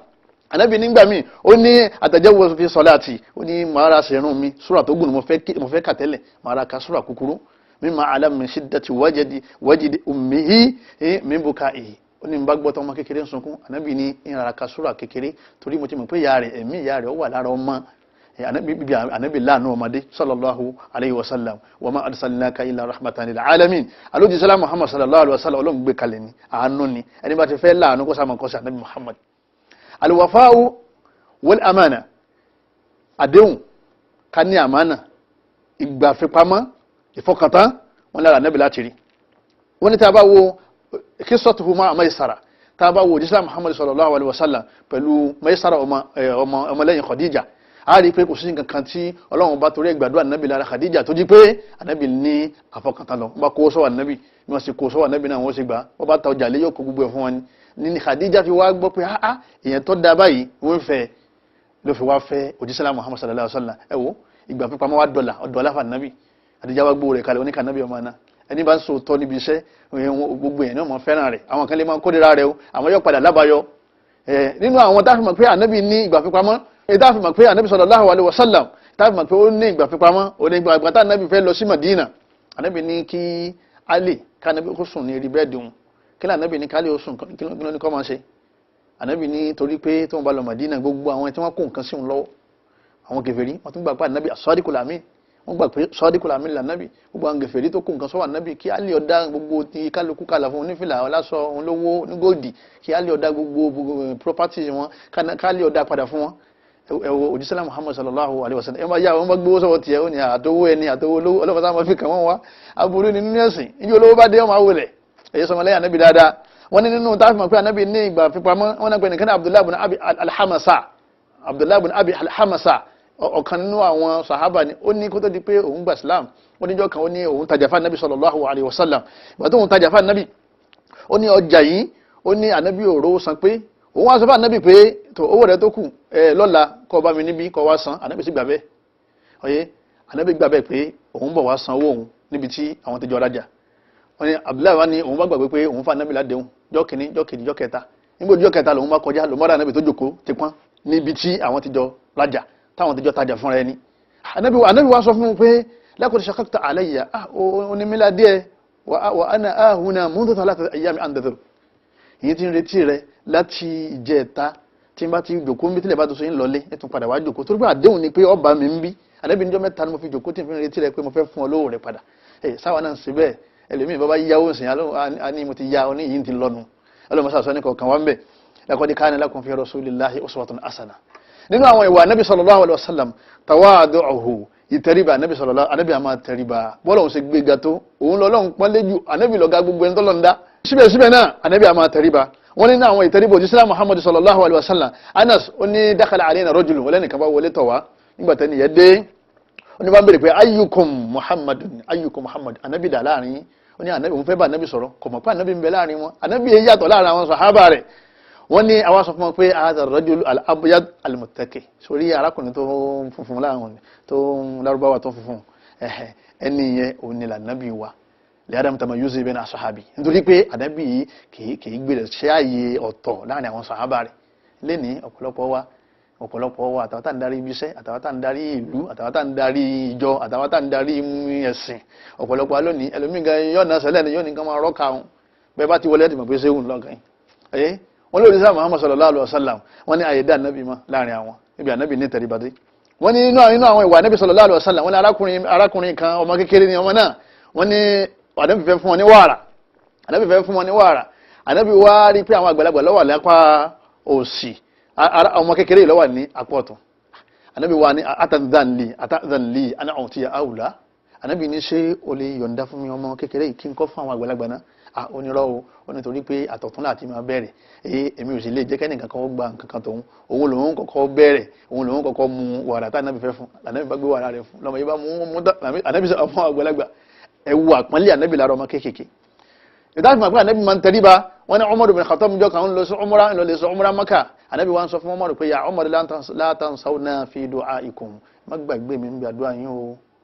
Ànábì nígbà míì ó ní atajawwazu fi salati, ó ní màá ra sẹ̀rùn mi súrà tó gùn mo fẹ́ kà tẹ́lẹ̀, màá ra ka súrà kúkúrú. Mimma alam min shiddati wajdi ummihi min bukaihi. Ó ní bá gbọ́ tó ọmọ kékeré ń sunkún, Ànábì ní ìrara ka súrà kékeré torí mo ti mọ̀ pé ìyá rẹ̀, ẹ̀mí ìyá rẹ̀ ó wà lára ọmọ. Ànábì láàánú ọmọdé sallallahu alayhi wa sallam. Wa ma arsalnaka illa rahmatan lil alamin. Alójú sálá Muhammad sallallahu alayhi wa sallam, Ọlọ́run gbé kalẹ̀ ni àánú ni. Ẹni bá ti fẹ́ láàánú kó sáà máa kọ́ sí Ànábì Muhammad. Alwafa'u wal amana, àdéhùn ká ní àmánà, ìgbàfipamọ́, ìfọkàntán, wọn lára Ànábì láti rí. Wọ́n ní tá a bá wo qissatuhu ma'a Maysara, tá a bá wo òjíṣẹ́ Muhammad sallallahu alayhi wa sallam pẹ̀lú Maysara ọmọlẹ́yìn Khadija, a rí i pé kò sí nǹkan kan tí Ọlọ́run bá torí ẹgbàdúrà ànábì lára Khadija tó jí pé ànábì ní àfọkàntán lọ. Wọ́n bá kó sọ́wọ́ ànábì, bí wọ́n sì kó sọ́wọ́ ànábì náà wọ́n sì gbà, wọ́n bá ta ọjà lé yóò kó gbogbo ẹ̀ fún wọn ni. Ní Khadija fi wá gbọ́ pé áá èèyàn tó da báyìí wọ́n fẹ́, ló fi wá fẹ́ òjíṣẹ́ Muhammad sallallahu alaihi wasallam. Ẹ wo ìgbà pípamọ́ wá dọ̀là ọ̀dọ̀ aláfà ànábì. Khadija wá gbó rẹ̀ kalẹ̀ oníkà ànábì ọmọ náà. Ẹni bá ń sòótọ́ níbi iṣẹ́ gbogbo èèyàn náà mọ̀ fẹ́ràn rẹ̀, àwọn kan lè máa kórìíra rẹ̀ o, àwọn yóò padà lábàáyọ. Nínú àwọn tá a fi mọ̀ pé ànábì ní ìgbà pípamọ́, tá a fi mọ̀ pé ànábì sallallahu alaihi wasallam, tá a fi mọ̀ pé ó ní ìgbà fipamọ́, ó ní ìgbà tá ànábì fẹ́ lọ sí Madina, ànábì ní kí Ali kánábì kó sùn ní eré bẹ́ẹ̀dì òun. Kí lànábì ní kálí ó sùn, kí ló ní kó máa ṣe? Ànábì ní torí pé tóun bá lọ Madina gbogbo àwọn tí wọ́n kó nǹkan sí òun lọ́wọ́, àwọn kèfèrí wọ́n tún gbà pé ànábì as-sadiqul amin, wọ́n gbà pé sadiqul amin lànábì. Gbogbo àwọn kèfèrí tó kó nǹkan sọ́wọ́ ànábì kí Ali ọ̀dá gbogbo ti kálukú kàlà fún onífìlà ọlásọ olówó onígòdì, kí Ali ọ̀dá gbogbo property wọn, kálí ọ̀dá padà fún wọn. Ẹwọ òjíṣẹ́ Muhammad sallallahu alaihi wasallam, ẹ máa yá àwọn gbówó sọ́wọ́ tiẹ̀, ó ní àtọwó ẹni àtọwó olówó ọlọ́pàá sáà máa fi kàn wọ́n wá. Aburú ni nínú ẹ̀sìn, ìjọ olówó bá dé ọmọ awolẹ̀ èyí sọmọ lẹ́yìn ànábì dáadáa. Wọ́n ní nínú táàfin mọ̀ pé ànábì ní ìgbà fipamọ́, wọ́n náà pè nìkan ní Abdullahi ibn Abi al-Hamasa. Abdullahi ibn Abi al-Hamasa ọ̀kan nínú àwọn sàhábà ni. Ó ní kó tó di pé òun gba Islam, ó níjọ́ kan ó ní òun tajà fún ànábì sallallahu alaihi wasallam. Ìgbà tó òun tajà fún ànábì, ó ní ọjà yìí, ó ní ànábì òró san pé òun wá sọ fún ànábì pé tó owó rẹ tó kù lọ́la kó bá mi níbí kó wá san. Ànábì sì gbà bẹ́ẹ̀. Ọ̀yẹ́ ànábì gbà bẹ́ẹ̀ pé òun bọ̀ wá san owó òun níbi tí àwọn ti jọ rajà. Wọ́n ní Abdullahi wa ní òun bá gbàgbé pé òun fún ànábì ládéhùn jọ́ kìíní, jọ́ kejì, jọ́ kẹta. Nígbà jọ́ kẹta lòun bá kọjá lòun bá rà ànábì tó jókòó ti pọ́n níbi tí àwọn ti jọ rajà, táwọn ti jọ tajà fúnra ẹni. Ànábì wa sọ fún un pé laqad shaqaqta alayya, onímílá díẹ̀, wa ana ahuna mundu thalathati ayyami andadhur. Èyí tí ń retí rẹ láti ìjẹta tí n bá ti jòkó ń bí tílẹ̀ bá tó so yín lọlé ẹ tún padà wá jòkó torí pé àdéhùn ni pé ọba mi ń bí. Ànábì níjọ́ mẹ́ta ni mo fi jòkó tí n fi ń retí rẹ pé mo fẹ́ fún ọ lówó rẹ padà. Ẹ sáwa náà ń ṣe bẹ́ẹ̀. Ẹlòmíì bàbá yíyáwó sìn á ní mo ti yá ọ ní yìí ti lọ́nu. Ọlọ́mọ sàṣọ ní kọ̀ọ̀kan wá ń bẹ̀. Laqad kana lakum fi rasulillahi uswatun hasana. Nínú àwọn ìwà Ànábì sallallahu alaihi wasallam, tawadu'uhu, ìtẹríba Ànábì sallallahu, Ànábì àmà tẹríba. Bọ́lá òun ṣe gbéga tó, òun lọ́lọ́run pọ́nlé jù, Ànábì lọ́ga gbogbo ẹni tọ́lọ́ ń dá. Síbẹ̀síbẹ̀ náà Ànábì àmà tẹríba. Wọ́n ní àwọn ìtẹríba òjíṣẹ́ Muhammad sallallahu alaihi wasallam. Anas ó ní dakhala alayna rajulun, wọlé nìkan bá wọlé tọ̀ wá nígbà tẹ́ni yẹn dé, ó ní bá ń bèrè pé ayyukum Muhammadun, ayyukum Muhammad. Ànábì dà láàrin, ó ní Ànábì òun fẹ́ bá Ànábì sọ̀rọ̀, kò mọ̀ pé Ànábì ń bẹ láàrin wọn. Ànábì yẹn yàtọ̀ láàrin àwọn sàhábà rẹ̀. Wọ́n ní àwa sọ fún wọn pé hadha ar-rajulu al-abyad al-muttaqi, sórí arákùnrin tó ń funfun láàrin tó ń lárúbáwá tó funfun ẹni yẹn òun ni lànàbì wa. Lẹ́yìn tàmà yóò bẹ́ẹ̀ náà sàhábì, nítorí pé ànábì yìí kìí gbèrè ṣe ààyè ọ̀tọ̀ láàrin àwọn sàhábà rẹ̀. Lẹ́ni ọ̀pọ̀lọpọ̀ wa Ọ̀pọ̀lọpọ̀ wa, àtàwọn tá ń darí ibiṣẹ́, àtàwọn tá ń darí ìlú, àtàwọn tá ń darí ìjọ, àtàwọn tá ń darí ẹ̀sìn, ọ̀pọ̀lọpọ̀ wa lónìí, ẹlòmíì gan yóò náà sẹlẹ̀ ni yóò ní kán máa rọ́ọ̀ka òun. Bẹ́ẹ̀ bá ti wọlé, ẹ̀ ti mọ̀ pé séwù lọ́kàn yìí. Ẹ̀yẹ́ wọ́n lórí sáà Muhammad sallallahu alaihi wasallam, wọ́n ní àyè dá ànábì mọ́ láàrin àwọn ibi ànábì ní tẹríbadé. Wọ́n ní inú àwọn ìwà ànábì sallallahu alaihi wasallam, wọ́n ní arákùnrin kan, ọmọ kékeré ni ọmọ náà. Wọ́n ní ànábì fẹ́ fún wọn ní wàrà, ànábì fẹ́ fún wọn ní wàrà. Ànábì wá rí pé àwọn àgbàlagbà ló wà lápá òsì, ọmọ kékeré yìí ló wà ní apá ọ̀tún. Ànábì wá ní atadhanli atadhanli ana utiya awla. Ànábì ní, ṣé o lè yọ̀ǹda fún mi ọmọ kékeré yìí kí n kọ́ fún àwọn àgbàlagbà náà? Ah, onírọ́ o. Ó nítorí pé àtọ̀tún láti máa bẹ̀rẹ̀ èyí, èmi ò sì lè jẹ́ kẹ́nìkan kan ó gba nǹkan kan tòun. Òun lòun kọ́kọ́ bẹ̀rẹ̀, òun lòun kọ́kọ́ mu wàrà tá ànábì fẹ́ fún. Ànábì bá gbé wàrà rẹ̀ fún lọ́mọ yìí bá mú mú tán. Ànábì sọ fún àgbàlagbà. Ẹ wo àpọ́nlé ànábì lára ọmọ kéékèèké. Ìdáhùn àgbà, ànábì máa ń tẹríba. Wọ́n ní Umar bin Khattab jọ kan ń lọ sí umra, ń lọ lè sọ umra Maka. Ànábì wa ń sọ fún Umar pé, ya Umar, la tansawna fi du'aikum, má gbàgbé mi ń bí àdúrà yín o.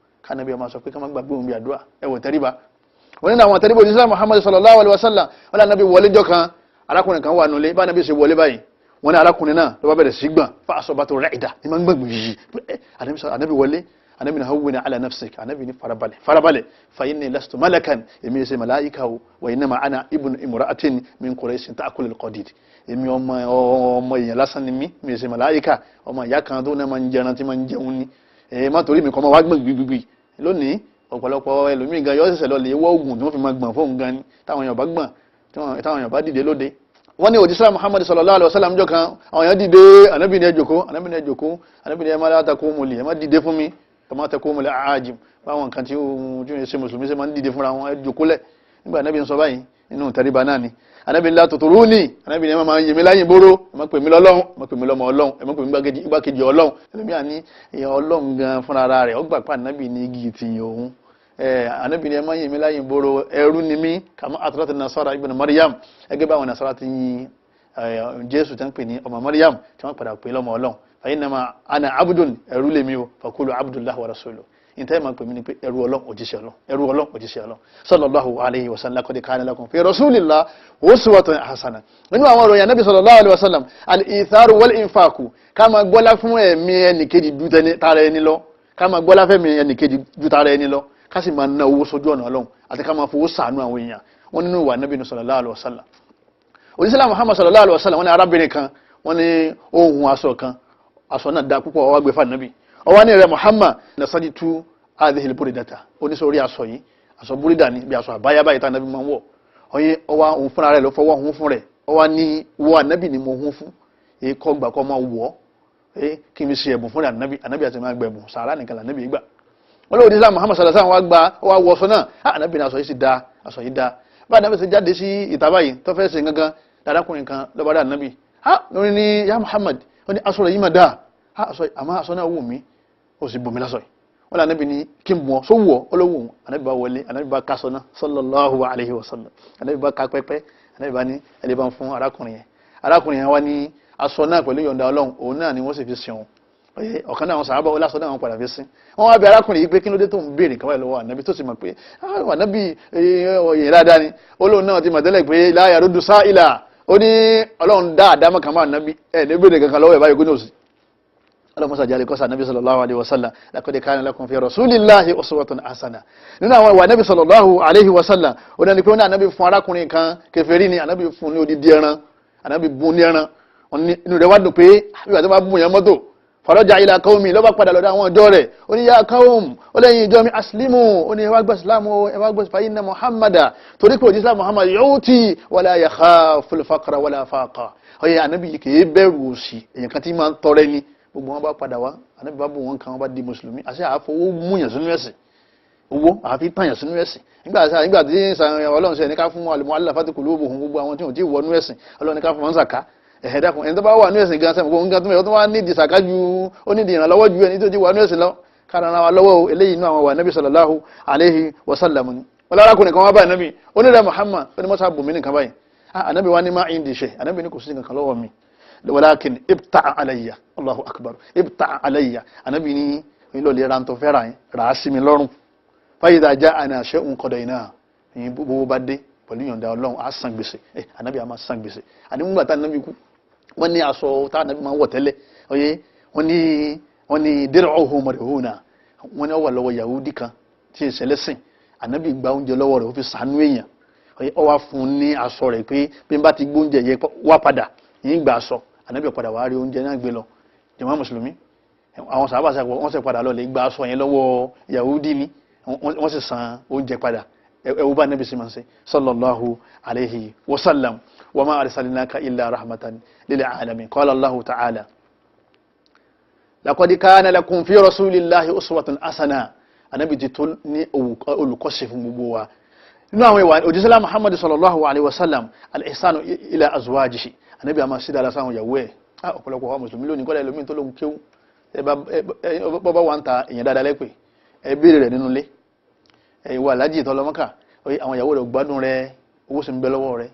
Kánábì ọmọ sọ pé ká má gbàgbé òun bí àdúrà. Ẹ wò tẹríba. Wọ́n ní àwọn tẹríba òjíṣẹ́ Muhammad sallallahu alaihi wasallam. Wọ́n ní ànábì wọlé jọ kan, arákùnrin kan wà nulẹ̀. Bá ànábì ṣe wọlé báyìí, wọ́n ní arákùnrin náà ló bá bẹ̀rẹ̀ sí gbọ̀n. Fa asabatu ra'ida, ní máa ń gbọ̀n yìí. Ànábì wọlé, ànábì ní hawwina ala nafsik. Ànábì ní farabalẹ̀, farabalẹ̀. Fa inni lastu malakan, èmi ṣe màláíkà o, wa innama ana ibnu imra'atin min Quraysh ta'kulu al-qadid. Èmi ọmọ ọmọ èèyàn lásán ni mí, mi ṣe màláíkà, ọmọ ìyá kan tó náà máa ń jẹran tí máa ń jẹun ni. Ẹ má torí mi kọ́ máa wá gbọ̀n gbìgbìgbì. Lónìí, ọ̀pọ̀lọpọ̀ ẹlòmíì gan yóò ṣẹ̀ṣẹ̀ lọ lè wọ́ oògùn tí wọ́n fi máa gbọ̀n fóun gan ni, táwọn èèyàn bá gbọ̀n, táwọn èèyàn bá dìde lóde. Wọ́n ní òjíṣẹ́ Muhammad sallallahu alaihi wasallam jọ kan, àwọn èèyàn dìde. Ànábì ní ẹ jókòó, ànábì ní ẹ jókòó, ànábì ní ẹ má láta kó mọ̀lì, ẹ má dìde fún mi, kama taqumu al-aajim, báwọn kan tí ó ń ṣe mùsùlùmí ṣe máa ń dìde fúnra wọn. Ẹ jókòó lẹ̀. Nígbà ànábì ń sọ báyìí, inú tẹríba náà ni. Ànábì la tuturuni, ànábì ní ẹ má máa yìn mí láyìn bóró, ẹ má pè mí lọ́lọ́run, ẹ má pè mí lọ́mọ ọlọ́run, ẹ má pè mí igbákejì ọlọ́run. Ẹlòmíà ní èèyàn ọlọ́run gan fúnra rẹ̀ ó gbà pé ànábì ní igi ìtìyàn òun. Ànábì ní ẹ má yìn mí láyìn bóró, ẹrú ni mí. Kama atrat nasara ibn Maryam, ẹgẹ́ báwọn nasara ti yin Jésù tí wọ́n pè ní ọmọ Maryam, tí wọ́n padà pè lọ́mọ ọlọ́run. Fa innama ana abdun, ẹrú lèmi o, faqulu abdullah wa rasuluhu. Ìtẹ́ máa pè mí ni pé ẹrú ọlọ́run, òjíṣẹ́ ọlọ́run, ẹrú ọlọ́run, òjíṣẹ́ ọlọ́run, sallallahu alayhi wa sallam. Laqad kana lakum fi rasulillah uswatun hasana. Nínú àwọn òròyìn anábì sallallahu alayhi wa sallam, al-itharu wal-infaku, ká máa gbọ́lá fún ẹ̀mí ẹnìkejì ju tara ẹni lọ, ká máa gbọ́lá fẹ́mi ẹnìkejì ju tara ẹni lọ, ká sì máa ná owó sójú ọ̀nà ọlọ́run, àti ká máa fowó sàánú àwọn èèyàn. Wọn nínú ìwà anábì sallallahu alayhi wa sallam, òjíṣẹ́ Muhammad sallallahu alayhi wa sallam, wọn ní arábìnrin kan, wọn ní ohun aṣọ kan, aṣọ náà da púpọ̀. Ó wá gbé fún ànábì. Ó wá ní, rẹ Muhammad, nasajitu hadhihi buridata, oníṣòrí aṣọ yìí, aṣọ búrídà ni, bí aṣọ àbáyá báyìí tá ànábì máa ń wọ̀. Ọyẹ ọwá òun fúnra rẹ̀ ló fọwọ́ òun fún rẹ̀. Ọwá ní wọ ànábì ni mo hún fún, èyí kọ́ gbà kọ́ máa wọ̀ ọ́, kí n fi ṣe ẹ̀bùn fún ànábì. Ànábì àti máa gbẹ̀bùn sàrà nìkan lànábì gbà. Wọ́n lóò dísà Muhammad sallallahu alaihi wasallam wá gba, wá wọ aṣọ náà. Ànábì ní aṣọ yìí sì da, aṣọ yìí da. Bá ànábì ṣe jáde sí ìta báyìí tó fẹ́ ṣe gangan, dáadákùnrin kan ló bá dá ànábì. Lórí ní ya Muhammad, ó ní aṣọ rẹ̀ yìí máa dáa, aṣọ àmọ́ aṣọ náà wù mí, ó sì bùnmi lásọ yìí. Wọ́n lé ànábì ní kí n bọ̀ só wù ọ́, ó ló wù ú. Ànábì bá wọlé, ànábì bá kásọ náà sallallahu alayhi wa sallam. Ànábì bá ká pẹ́pẹ́, ànábì bá ní ẹlẹ́ bá ń fún arákùnrin yẹn. Arákùnrin yẹn wá ní aṣọ náà pẹ̀lú yọ̀ǹda ọlọ́run, òun náà ni wọ́n sì fi sìn òun. Ọ̀kan náà àwọn sàhábà ó lásọ náà wọ́n padà fi sin. Wọ́n wá bí arákùnrin yìí pé kí ló dé tó ń béèrè nǹkan báyìí lọ́wọ́ ànábì, tó sì mọ̀ pé ànábì èèyàn dáadáa ni. Ó lóun náà ti mọ̀ tẹ́lẹ̀ pé la yaruddu sa'ila. Ó ní ọlọ́run dá àdámọ̀ kan máa ànábì ẹ̀ ní béèrè kankan lọ́wọ́ ẹ̀ báyìí kó ní òsì. Ọlọ́run sàjálẹ̀ kọ́sà ànábì sallallahu alayhi wa sallam. Laqad kana lakum fi rasulillahi uswatun hasana. Nínú àwọn ìwà ànábì sallallahu alayhi wa sallam, ó náà ní pé ó ní ànábì fún arákùnrin kan, kèfèrí ni, ànábì fún ní odidi ẹran, ànábì bùn ní ẹran. Inú rẹ̀ wá dùn pé bí wàá tó bá bùn yẹn mọ́tò. Faraja ila qaumi, ló bá padà lọ́dọ̀ àwọn ọjọ́ rẹ̀. Ó ní ya qaum, ó lẹ́yìn ìjọ mi, aslimu, ó ní ẹ wá gba ìsìlámù, ẹ wá gba, fa inna Muhammada, torí pé òjíṣẹ́ Muhammad, yu'ti wala yakhaful faqra wala faqa. Ọyẹ ànábì kì í bẹ̀rù òṣì, èèyàn kan tí máa ń tọrẹ ni. Gbogbo wọn bá padà wá, ànábì bá bù wọn kan, wọn bá di mùsùlùmí. Àṣẹ àfọwọ́ múyàn sínú ẹ̀sìn, owó àfi tàyàn sínú ẹ̀sìn. Nígbà tí ọlọ́run ṣe ní ká fún al-mu'allafati qulubuhum, gbogbo àwọn tí wọ́n ti wọnú ẹ̀sìn, ọlọ́run ní ká fún wọn sàká. Ẹ̀hẹ́ dákun, ẹni tó bá wà ní ẹ̀sìn gan sẹ́mi kó nǹkan tó mẹ́rin tó wá nídìí sàká ju, ó nídìí ìrànlọ́wọ́ ju ẹni tó ti wà ní ẹ̀sìn lọ. Kára ara wa lọ́wọ́ o. Eléyìí inú àwọn wà nábì sallallahu alayhi wa sallam ni. Wọn lárakùnrin kan wá báyìí nábì, onírẹ̀ Muhammad, ó ní mọ́sá bùnmí nìkan báyìí. Ànábì wa ní má indi shay, ànábì ní kò sí nǹkan lọ́wọ́ mi, walakin ibta alayya. Allahu akbar, ibta alayya. Ànábì ní ìlò lè ra tó fẹ́ ra yín, rà á sí mi lọ́rùn. Fa idha ja'ana shay'un qadayna, ìyẹn gbogbo bá dé pẹ̀lú ìyọ̀ǹda ọlọ́run, á san gbèsè. Ànábì á máa san gbèsè. Àní nígbà tá ànábì kú, wọ́n ní aṣọ tá ànábì máa ń wọ̀ tẹ́lẹ̀, oye. Wọ́n ní dir'uhu marhuna, wọ́n ní ó wà lọ́wọ́ Yahudi kan tí ìṣẹ̀lẹ̀sìn. Ànábì gba oúnjẹ lọ́wọ́ rẹ̀, ó fi ṣàánú èèyàn, ó wá fún un ní aṣọ rẹ̀ pé bí n bá ti gbóúnjẹ yẹ wá padà yín gba aṣọ. Ànábì padà wá rí oúnjẹ náà gbé lọ. Jàmá mùsùlùmí, àwọn sàhábà wọ́n sì padà lọ lè gba aṣọ yẹn lọ́wọ́ Yahudi ni, wọ́n sì san oúnjẹ padà. Ẹ̀wù bá Ànábì sì máa ń ṣe sallallahu alayhi wa sallam. Wa ma arsalnaka illa rahmatan lil alamin. Qala Allahu ta'ala laqad kana lakum fi rasulillahi uswatun hasana. Ànábì ti tó ní olùkọ́ṣe fún gbogbo wa. Nínú àwọn ìwà òjísọ́lá Muhammad sallallahu alayhi wa sallam, al-ihsanu ila azwajihi. Ànábì a máa ṣe dáadáa sáwọn ìyàwó ẹ̀. Ọ̀pọ̀lọpọ̀ àwọn mùsùlùmí lónìí, kọ́lá ẹlòmíín tó lóun kéwú, bọ́bá wa ń ta èèyàn dáadáa lẹ́pẹ́, ẹ béèrè rẹ̀ nínú ilé. Ìwà alájì ìtọ́lọ́mọ́kà, àwọn ìyàwó rẹ̀ gbádùn rẹ̀, owó sì ń bẹ lọ́wọ́ rẹ̀,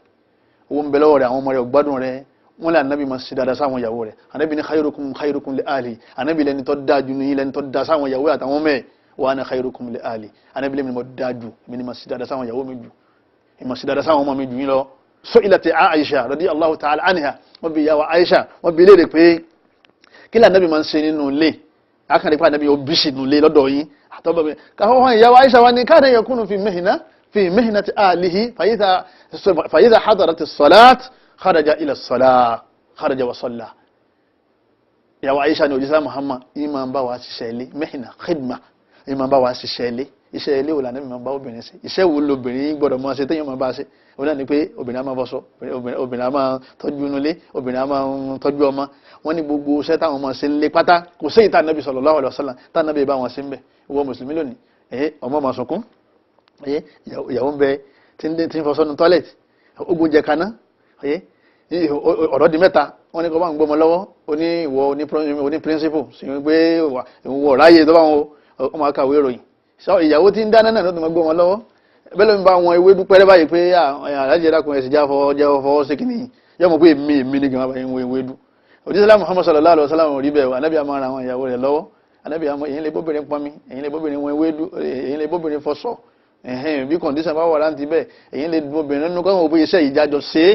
owó ń bẹ lọ́wọ́ rẹ̀, àwọn ọmọ rẹ̀ gbádùn rẹ̀. Wọ́n lé Ànábì máa ṣe dáadáa sáwọn ìyàwó rẹ̀. Ànábì ní khairukum khairukum li ahli. Ànábì lẹni tó dáa jù ní lẹni tó dáa sáwọn ìyàwó àtàwọn ọmọ ẹ̀. Wa ana khairukum li ahli. Ànábì lẹ́mi ni mo dáa jù, èmi ni máa ṣe dáadáa sáwọn ìyàwó mi jù, èmi máa ṣe dáadáa sáwọn ọmọ mi jù yín lọ. Su'ilat Aisha radiyallahu ta'ala anha, wọ́n bi ìyàwó Aisha, wọ́n bi léèrè pé kí lànàbì máa ń ṣe nínú ilé? Akànnì pé Ànábì yóò bíṣì nínú ilé lọ́dọ̀ yín. Àtọ́bọ̀ mi káwọn hàn ìyàwó Aisha wa ni kana yakunu fi mihna fi mihnati ahlihi fa idha hadarat as-salat kharaja ila as-salah kharaja wa salla. Ìyàwó Aisha ni òjíṣẹ́ Muhammad yìí máa ń bá wa ṣiṣẹ́ ilé, mihna khidma, yìí máa ń bá wa ṣiṣẹ́ ilé. Iṣẹ́ ilé wo lànà mi máa ń bá obìnrin ṣe? Iṣẹ́ wo lobìnrin gbọ́dọ̀ máa ṣe téèyàn máa bá ṣe? Òun náà ni pé obìnrin á máa fọṣọ, obìnrin á máa tọ́jú inú ilé, obìnrin á máa tọ́jú ọmọ. Wọ́n ní gbogbo iṣẹ́ táwọn máa ṣe ń lé pátá, kò sí ìta Ànábì sallallahu alaihi wasallam tá Ànábì bá wọn ṣe ń bẹ̀. Ìwọ mùsùlùmí lónìí, ọmọ máa sunkún, ìyàwó ń bẹ tí ń fọṣọ nu tọ́lẹ̀tì, ogun jẹ kaná, ọ̀rọ̀ di mẹ́ta. Wọ́n ní kó bá ń gbọ́mọ lọ́wọ́, ó ní ìwọ oní principle sì ń gbé ìwọ ráyè tó bá wọn ọmọ akàwé ìròyìn. Ìyàwó tí ń dáná náà ló ti máa gbọ́mọ lọ́wọ́. Bẹ́ẹ̀ ló ń bá wọn ewédú pẹ́rẹ́ báyìí pé alájẹ dákun ẹ̀sìn já fọwọ́ sí kìíní, yóò mọ̀ pé èmi èmi ní gan-an báyìí ń wo ewédú. Òjíṣẹ́ Muhammad sallallahu alaihi wasallam rí bẹ́ẹ̀. Ànábì àmọ́ ara àwọn ìyàwó rẹ̀ lọ́wọ́. Ànábì àmọ́ èyí lè bóbìnrin pọnmi, èyí lè bóbìnrin wọn ewédú, èyí lè bóbìnrin fọṣọ. Bí kọ̀ǹdíṣàn bá wà láǹtí bẹ́ẹ̀, èyí lè bóbìnrin nínú kọ́kọ́ òpin iṣẹ́ ìjájọ ṣe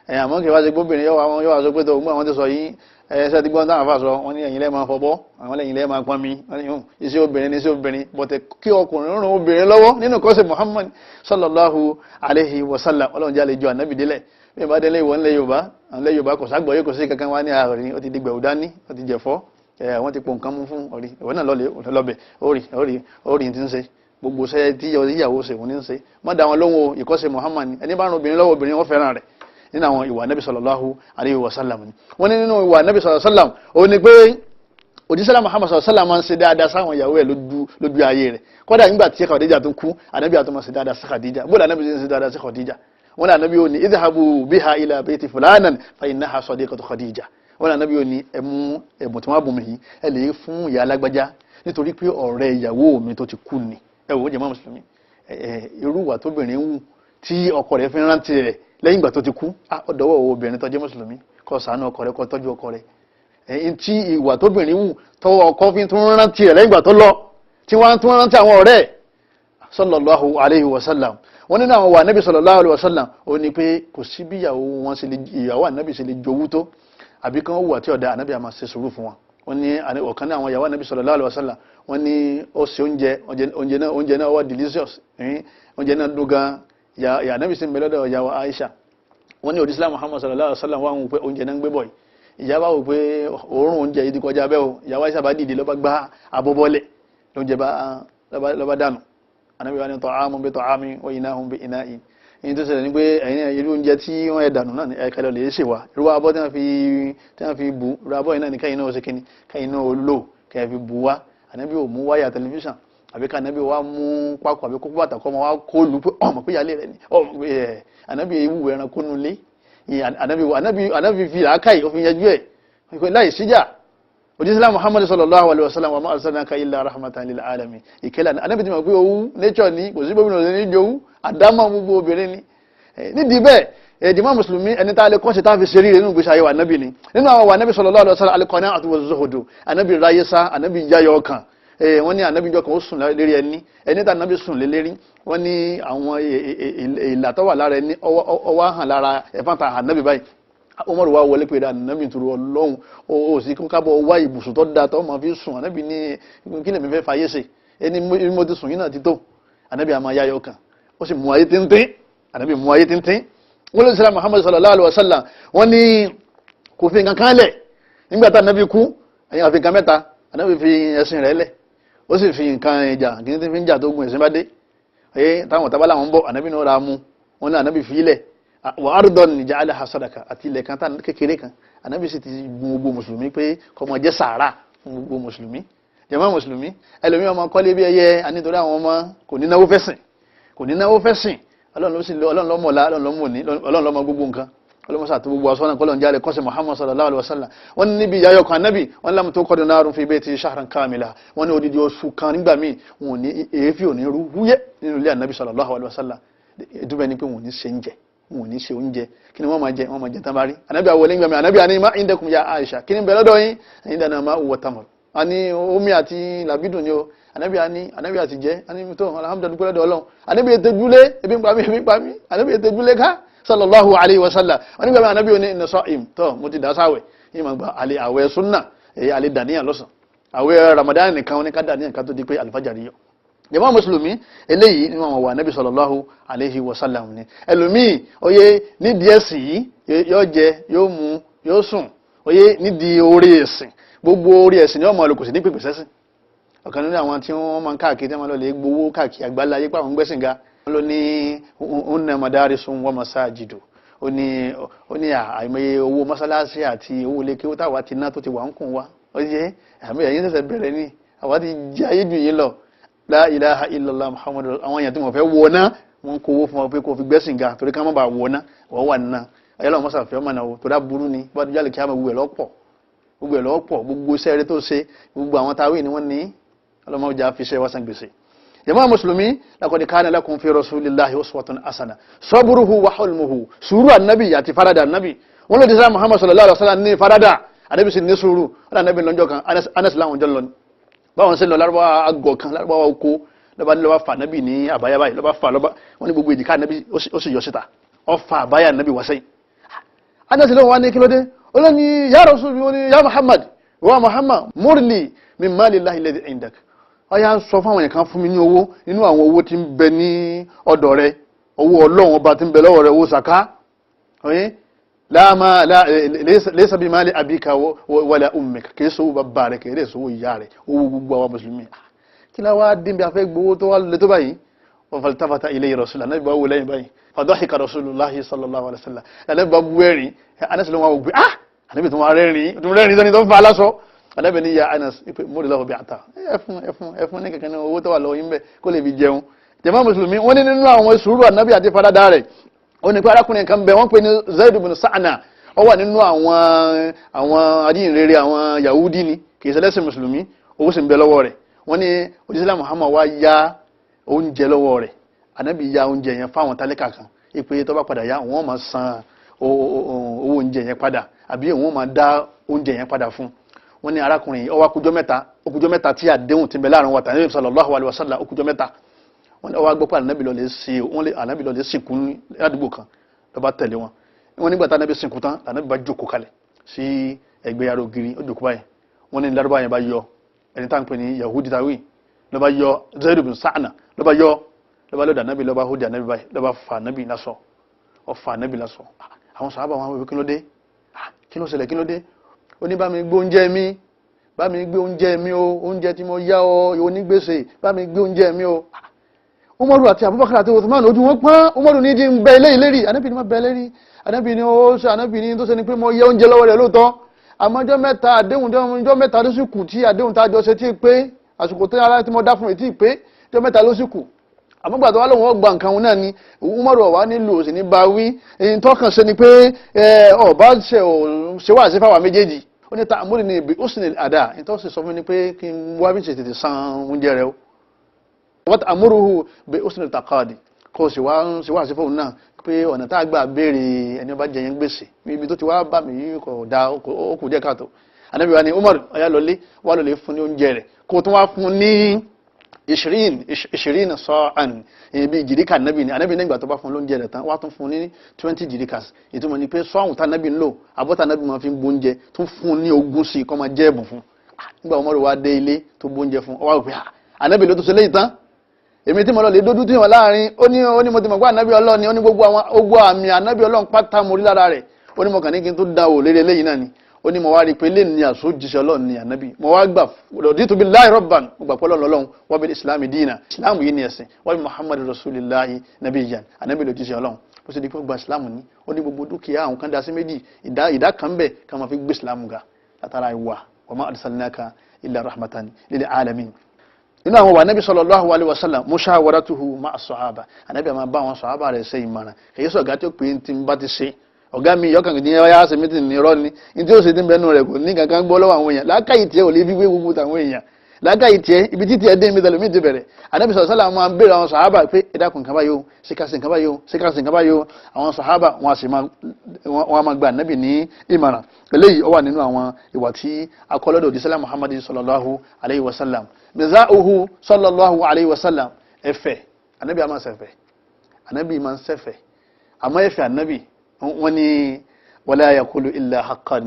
é. Àmọ́ kí wá ṣe gbóbìnrin yóò wá sọ pé tó gbọ́n àwọn ti sọ yìí, ẹsẹ̀ tí gbọ́n táwọn afá sọ, wọ́n ní ẹ̀yin lẹ́ẹ̀ máa fọbọ́, àwọn lẹ́yìn lẹ́ẹ̀ máa pọn mi, iṣẹ́ obìnrin ní iṣẹ́ obìnrin. Bọ̀tẹ̀ kí ọkùnrin rún obìnrin lọ́wọ́ nínú kọ́sẹ̀ Muhammad sallallahu alayhi wa sallam. Ọlọ́run jẹ́ àlejò Ànábì délẹ̀. Bí ìbá délé ìwọ ńlẹ̀ Yorùbá, ńlẹ̀ Yorùbá kò ságbọ̀ yóò kò sí kankan wá ní àárín, ó ti di gbẹ̀wò dání, ó ti jẹ̀fọ́, wọ́n ti po nǹkan mú fún orí ìwọ náà lọ́lẹ̀ lọ́bẹ̀ orí orí orí ti ń ṣe gbogbo ṣẹ́ tí ìyàwó ṣe òun ní ń ṣe. Má dá wọn lóhùn ìkọ́sẹ̀ Muhammad. Ẹni bá rún obìnrin lọ́wọ́, obìnrin wọn fẹ́ràn rẹ̀. Nínú àwọn ìwà Nabi sallallahu alayhi wa sallam ni wọ́n ní nínú ìwà Nabi sallallahu alayhi wa sallam, ó ní pé òjísọ́lá Muhammad sallallahu alayhi wa sallam máa ń ṣe dáadáa sáwọn ìyàwó ẹ̀ lójú ayé rẹ̀. Kódà nígbà tí Khadija tó kú, Ànábì àtọ́ máa ṣe dáadáa sí Khadija. Bóòlù Ànábì ṣe ń ṣe dáadáa sí Khadija? Wọ́n ní Ànábì ó ní idhabu biha ila bayti fulanan fa innaha sadiqatu Khadija. Wọ́n ní Ànábì ó ní ẹ̀mú ẹ̀bùn tí wọ́n bùn mí yìí, ẹ lè fún ìyá alágbájá nítorí pé ọ̀rẹ́ ìyàwó mi tó ti kú ni. Ẹ wò ó jẹ́ mọ́ mùsùlùmí, irú ìwà tóbìnrin wù tí ọkọ rẹ̀ fi rántí rẹ̀ lẹ́yìn ìgbà tó ti kú, ọ̀dọ́wọ́ obìnrin tó jẹ́ mùsùlùmí, kó ṣàánú ọkọ rẹ̀, kó tọ́jú ọkọ rẹ̀. Ẹ̀yìn tí ìwà tóbìnrin wù tọwọ́ ọkọ fi tún rántí rẹ̀ lẹ́yìn ìgbà tó lọ, tí wọ́n tún rántí àwọn ọ̀rẹ́ sallallahu alayhi wa sallam. Wọ́n nínú àwọn wà nábì sallallahu alayhi wa sallam, ó ní pé kò sí bí ìyàwó wọn ṣe lè, ìyàwó ànábì ṣe lè jowú tó, àbí kan wù àti ọ̀dà, ànábì àmà ṣe sùúrù fún wọn. Wọ́n ní ọ̀kan ní àwọn ìyàwó ànábì sallallahu alayhi wa sallam, wọ́n ní ó ṣe oúnjẹ, oúnjẹ náà wà delicious, oúnjẹ náà dùn gan. Ya Ànábì sí mẹ́lọ́dọ̀ ìyàwó Aisha. Wọ́n ní òjísílá Muhammad sallallahu alaihi wasallam wà ń wò pé oúnjẹ náà ń gbé bọ̀ yìí. Ìyá bá wò pé òórùn oúnjẹ yìí ti kọjá bẹ́ẹ̀ o. Ìyàwó Aisha bá dìde, ló bá gbá abọ́bọ́lẹ̀, lóúnjẹ bá ló bá dànù. Ànábì wá ní ta'amun bi ta'amin wa ina'un bi ina'in. Èyí tó ṣẹlẹ̀ ní pé ẹ̀yin irú oúnjẹ tí wọ́n ẹ̀ dànù náà ẹ̀ka lọ lè ṣe wá, irú abọ́ tí wọ́n fi bu, irú abọ́ yìí náà ní kẹ́yìn náà ó ṣe kíni, kẹ́yìn náà ó lò kẹ́yìn fi bu wá. Ànábì ò mú wáyà tẹlifíṣàn, àbí ká Ànábì wa mú pákó àbí kókó bàtà kọ́ ọmọ wa kó lù pé ọmọ pé ìyáálé rẹ ni ọmọ pé ẹ. Ànábì ewu ẹranko nulẹ̀. Ànábì fi làákàyè ó fi yanjú ẹ̀ láì síjà. Òjísílá Muhammad sallallahu alayhi wa sallam, wa ma arsalnaka illa rahmatan lil alamin. Ìkẹlẹ̀ Ànábì ti mọ̀ pé owú nature ni, kò sí gómìnà ní jowú, àdámọ̀ gbogbo obìnrin ni. Nídìí bẹ́ẹ̀, ẹ̀dìmọ́ mùsùlùmí, ẹni tá a lè kọ́ṣe tá a fi ṣeré nínú ìgbésí ayé wa Ànábì ni. Nínú àwọn wa Ànábì sallallahu alayhi wa sallam, al-qana'atu wa-zuhdu. Ànábì ráyé sá, Ànábì yáyọ ọkàn. Wọ́n ní Ànábì jọ kan ó sùn lérí ẹni, ẹni tá Ànábì sùn lé lérí, wọ́n ní àwọn ìlà tó wà lára ẹni ọwọ́ hàn lára ẹ̀fọn ta Ànábì báyìí. Umaru wa wọlé pé ànábì turu Ọlọ́run ó sì kó kábọ̀ wá ibùsùn tó da tó máa fi sùn. Ànábì ní kí lèmi fẹ́ fàyè ṣe, ẹni mo ti sùn yín náà ti tó. Ànábì àmọ́ ayáyọ kan, ó sì mú ayé tíntín. Ànábì mú ayé tíntín. Wọ́n lè sẹ́ra Muhammad sallallahu alayhi wa sallam, wọ́n ní kò fi nǹkan kan lẹ̀ nígbà tá ànábì kú. Ẹ̀yìn àfi nǹkan mẹ́ta. Ànábì fi ẹ̀sìn rẹ̀ lẹ̀, ó sì fi nǹkan ìjà kí ní fi ń jà tó gun ẹ̀sìn bá dé ẹ̀ táwọn tábà làwọn ń bọ̀, ànábì náà ra mú wọn ní ànábì fi ilẹ̀ wà á rúdọ̀ nìjà alẹ́ sadaka àti ilẹ̀ kan tá kékeré kan. Ànábì sì ti gun gbogbo mùsùlùmí pé kó máa jẹ́ sàárà fún gbogbo mùsùlùmí. Jàmá mùsùlùmí, ẹlòmíràn ọmọ kọ́lé bí ẹyẹ anítorí àwọn ọmọ, kò ní náwó fẹ́sìn, kò ní náwó fẹ́sìn. Ọlọ́run ló sì lọ, Ọlọ́run ló mọ̀lá, Ọlọ́run ló mọ̀ ní, Ọlọ́run ló mọ̀ gbogbo nǹkan. Ọlọ́run sàtó gbogbo aṣọ náà kọ́lọ́n jáde kọ́sẹ̀ Muhammad sallallahu alayhi wa sallam. Wọ́n ní níbi ìyáyọ̀ kan nábì wọ́n lámù tó kọ́dún náà fi bayti shahran kamila. Wọ́n ní odidi oṣù kan nígbà míì, wọn ò ní èéfì ò ní rú wúyẹ́ nínú ilé ànábì sallallahu alayhi wa sallam. Ìdúbẹ̀ ni pé wọn ò ní ṣe ń jẹ, wọn ò ní ṣe oúnjẹ. Kí ni wọ́n máa jẹ? Wọ́n máa jẹ tán bá rí. Ànábì àwọlé ń gbà mí, ànábì àní má indakum ya Aisha, kí ni bẹ lọ́dọ̀ yín? Ẹ̀yin dáná má wọ tamar, a ní omi àti làbídùn ni o. Ànábì àní, ànábì àti jẹ, àní tó alhamdulilayi dúpẹ́ lọ́dọ̀ Ọlọ́run. Ànábì ètè júlé, ebi ń pa mí, ebi ń pa mí. Ànábì ètè júlé ká sallallahu alayhi wa sallam. Wọn nígbà mi ànábì òní inna sa'im tó mo ti dá sáwẹ̀ yìí, máa gba àlè àwẹ̀ sunna, èyí àlè dàníyàn lọ́sàn àwẹ̀ Ramadan nìkan oníká dàníyàn ká tó di pé alifajari yọ. Jàmá mùsùlùmí, eléyìí nínú àwọn wà nábì sallallahu alayhi wa sallam ni. Ẹlòmíì oyè nídìí ẹ̀sìn yìí, yóò jẹ, yóò mu, yóò sùn. Oyè nídìí orí ẹ̀sìn, gbogbo orí ẹ̀sìn ni wọ́n máa lò, kò sí ní pèpè sẹ́sìn. Ọ̀kan nínú àwọn tí wọ́n máa ń káàkiri, tí wọ́n lọ lè gbowó káàkiri àgbáláyé pé àwọn gbẹ́sìn ga, wọ́n ló ní unna madarisun wa masajidu. Ó ní àìmọye owó mọ́sálásí àti owó ilé kí ó táwa ti ná tó ti wà ń kùn wa. Ó yẹ àmì ẹ̀yìn ṣẹ̀ṣẹ̀ bẹ̀rẹ̀ ni, àwa ti jẹ́ ayé jù yín lọ. La ilaha illallah muhammadu. Àwọn èèyàn tí wọ́n fẹ́ wọ ná, wọ́n kówó fún wọn pé kó fi gbẹ́sìn ga torí ká má bàa wọ ná. Wọ́n wà nínà ayélujára mọ́sá fẹ́ ọmọ náà tó dá burú ni bá dújà lè kí á mọ gbogbo ẹ̀ lọ́pọ̀, gbogbo ẹ̀ lọ́pọ̀, gbogbo iṣẹ́ rẹ tó ṣe, gbogbo àwọn táwí ni wọ́n ní ọlọ́mọdé fi ṣe wá san gbèsè. Jàmá mùsùlùmí, laqad kana lakum fi rasulillahi uswatun hasana sabruhu wa hulmuhu. Sùúrù ànábì àti farada ànábì. Wọn ló ti sá muhammad sallallahu alaihi wa sallam ní farada, ànábì sì ní sùúrù. Wọn ànábì lọ́jọ́ kan, Anas láwọn jọ lọ ni báwọn ṣe lọ, lárúbáwá àgọ̀ kan, lárúbáwá oko, lọ́ba ní lọ́ba fa ànábì ní àbáyá báyìí, lọ́ba fa lọ́ba wọn ní gbogbo èjìká ànábì ó sì yọ síta, ó fa àbáyá ànábì wá sẹ́yìn. Anas lóun wá ní kí ló dé? Ó lọ ní ya Rasul, ó ní ya Muhammad, wa Muhammad murli min malillahi alladhi indak. Ó yá sọ fún àwọn èèyàn kan fún mi ní owó nínú àwọn owó tí ń bẹ ní ọ̀dọ̀ rẹ, owó Ọlọ́run ọba tí ń bẹ lọ́wọ́ rẹ, owó sàká. Oye láàmà laysa bi mali abika wala ummika, kìí sọ owó bàbá rẹ, kìí sọ owó ìyá rẹ, owó gbogbo àwọn mùsùlùmí. Kí la wá dín bí a fẹ́ gbowó tó wá lè tó báyìí? Wọ́n faltafata ilayhi rasul, anábì bá wò lẹ́yìn báyìí, fadahika rasulullahi sallallahu alaihi wasallam, anábì bá bú ẹ̀rín. Anas ló wá wò pé ah, anábì tó wá rẹ́rìn tó rẹ́rìn sẹ́ni tó ń fa aláṣọ. Anábì ní ya Anas ipe múlẹ̀ lọ́wọ́ bí ata ẹfun ẹfun ẹfun ní kankan ní owó tó wà lọ́wọ́ yín bẹ́ẹ̀ kó lè fi jẹun. Jàmá mùsùlùmí, wọ́n ní nínú àwọn sùúrù anábì àti faradà rẹ̀, ó ní pé arákùnrin kan bẹ, wọ́n pè ní Zaid bin Sa'na. Ó wà nínú àwọn ajínrere àwọn Yahudi ni, kì í ṣe ẹlẹ́sìn mùsùlùmí, owó sì ń bẹ lọ́wọ́ rẹ̀. Wọ́n ní òjíṣẹ́ Muhammad wá ya oúnjẹ lọ́wọ́ rẹ̀. Anábì ya oúnjẹ yẹn fáwọn tálíkà kan ìpè tó bá padà yá, wọ́n máa san owó oúnjẹ yẹn padà, àbí wọ́n máa dá oúnjẹ yẹn padà fún. Wọ́n ní arákùnrin yìí ó wá kújọ́ mẹ́ta, ó kújọ́ mẹ́ta tí àdéhùn ti bẹ láàrin wa tàbí sallallahu alaihi wasallam, ó kújọ́ mẹ́ta. Wọ́n ní ó wá gbọ́ pé ànábì lọ lè ṣe, wọ́n lè ànábì lọ lè sìnkú ní àdúgbò kan, ló bá tẹ̀lé wọn. Wọ́n nígbà tá ànábì sìnkú tán, ànábì bá jókòó kalẹ̀ sí ẹgbẹ́ yàrá ògiri, ó jókòó báyìí. Wọ́n ní lárúbá yẹn bá yọ, ẹni tá à ń pè ní Yahudi tawi, ló bá yọ, Zaid bin Sa'na ló bá yọ, ló bá lọ́dọ̀ ànábì, ló bá hóde ànábì báyìí, ló bá fa ànábì lásọ, ó fa ànábì lásọ. Àwọn sàhábà wọn wí, kí ló dé? Kí ló ṣẹlẹ̀? Kí ló dé? Ó ní bá mi gbé oúnjẹ mi, bá mi gbé oúnjẹ mi o, oúnjẹ tí mo yá ọ, onígbèsè, bá mi gbé oúnjẹ mi o. Umaru àti Abubakar àti Uthman ojú wọn pọ́n. Umaru ní jí ń bẹ eléyìí lérí, ànábì ní má bẹ lérí. Ànábì ní ó ṣe, ànábì ní tó ṣe ni pé mo yẹ oúnjẹ lọ́wọ́ rẹ̀ lóòótọ́, àmọ́ ọjọ́ mẹ́ta àdéhùn, ọjọ́ mẹ́ta ló sì kù tí àdéhùn tá a jọ ṣe tí pé àsìkò tó yára tí mo dá fún mi tí pé ọjọ́ mẹ́ta ló sì kù. Àmọ́ gbàtọ́ wá lóun ọgbà nǹkan òun náà ni Umaru ọ̀wá nílò òsì ní bá wí. Èyí tọkàn ṣe ni pé ọba ṣe ṣe wá sí fáwọn méjèèjì. Ó ní ta àmúlò ní ibi ó sì ní àdá ìtọ́ sì sọ fún mi pé kí n wá bí ṣe tètè san oúnjẹ rẹ o. Wọ́n ta àmúrùhù bí ó sì ní takàdì kó o sì wá sí fóun náà pé ọ̀nà tá a gbà béèrè ẹni ọba jẹ yẹn gbèsè ibi tó ti wá bá mi yìí kò dá, ó kù díẹ̀ káàtó. Ànábì wa ni Umaru ọ̀yá lọlé wà lọlé fún ní oúnjẹ rẹ̀, kó o tún wá fún ní 20 sa'an ibi jìríkà nábì ni anábì nígbà tó bá fún lóúnjẹ rẹ̀ tán wá tún fún ní 20 jìríkàs. Ìtumọ̀ ni pé sọ́ọ̀hún tánábì ń lò abọ́tà nábì máa fi ń gbóúnjẹ tún fún ní 20 sí kọ́ máa jẹ́ ẹ̀bùn fún. Nígbà Umaru wá dé ilé tó gbóúnjẹ fún ọ wá pé anábì ló tún ṣe léyìí tán, èmi tí mo lọ lè dójú tí wọn láàrin. Ó ní mo ti mọ̀ pé anábì Ọlọ́run ni, ó ní gbogbo àwọn ogbó àmì anábì Ọlọ́run pátá mo rí lára rẹ̀. Ó ní mo kàn ní kí n tó da wò lérí eléyìí náà ni. Ó ní mo wá rí i pé lè ní àsójíṣẹ́ Ọlọ́run ní ànábì, mo wá gbà raditu billahi rabban, mo gbà pé Ọlọ́run Ọlọ́run, wa bil islami dina, islam yìí ni ẹ̀sìn, wa bi muhammadu rasulillahi nabiyyan, ànábì ló jíṣẹ́ Ọlọ́run. Ó sì di pé ó gba islam ní. Ó ní gbogbo dúkìá àwọn kan dá sí méjì, ìdá kan bẹ̀ ká máa fi gbé islam ga látara ìwà. Wa ma arsalnaka illa rahmatan lil alamin. Inú àwọn wà nábì sallallahu alaihi wasallam mushawaratuhu ma'a sahaba, ànábì àmà bá àwọn sahaba rẹ̀ ṣe ìmọ̀ràn. Kèyí sọ̀gá tó pé tí ń bá ti ṣe ọ̀gá mi yọkàn ní ọyá ṣe mí ti ní irọ́ ni ní tí ó ṣe ti ń bẹnu rẹ̀ kò ní kankan gbọ́ lọ́wọ́ àwọn èèyàn. Làákàyè tiẹ̀ ò lè fi wé gbogbo tàwọn èèyàn. Làákàyè tiẹ̀ ibi tí tiẹ̀ dé ibi tẹ̀lé mi ti bẹ̀rẹ̀. Ànábì sallallahu alaihi wasallam máa ń béèrè àwọn sàhábà pé ẹ dákun nǹkan báyìí o, ṣé ká ṣe nǹkan báyìí o, ṣé ká ṣe nǹkan báyìí o. Àwọn sàhábà wọn a sì máa wọn a máa gba ànábì ní ìmọ̀ràn. Eléyìí ó wà nínú àwọn ìwà tí akọ́lọ́dọ̀ òjíṣẹ́ Muhammad sallallahu alaihi wasallam. Mizā'uhu sallallahu alaihi wasallam, ẹ̀fẹ̀ ànábì a máa ṣẹ̀fẹ̀, ànábì máa ń ṣẹ̀fẹ̀. Àmọ́ ẹ̀fẹ̀ ànábì wọ́n ní wala yaqulu illa haqqan,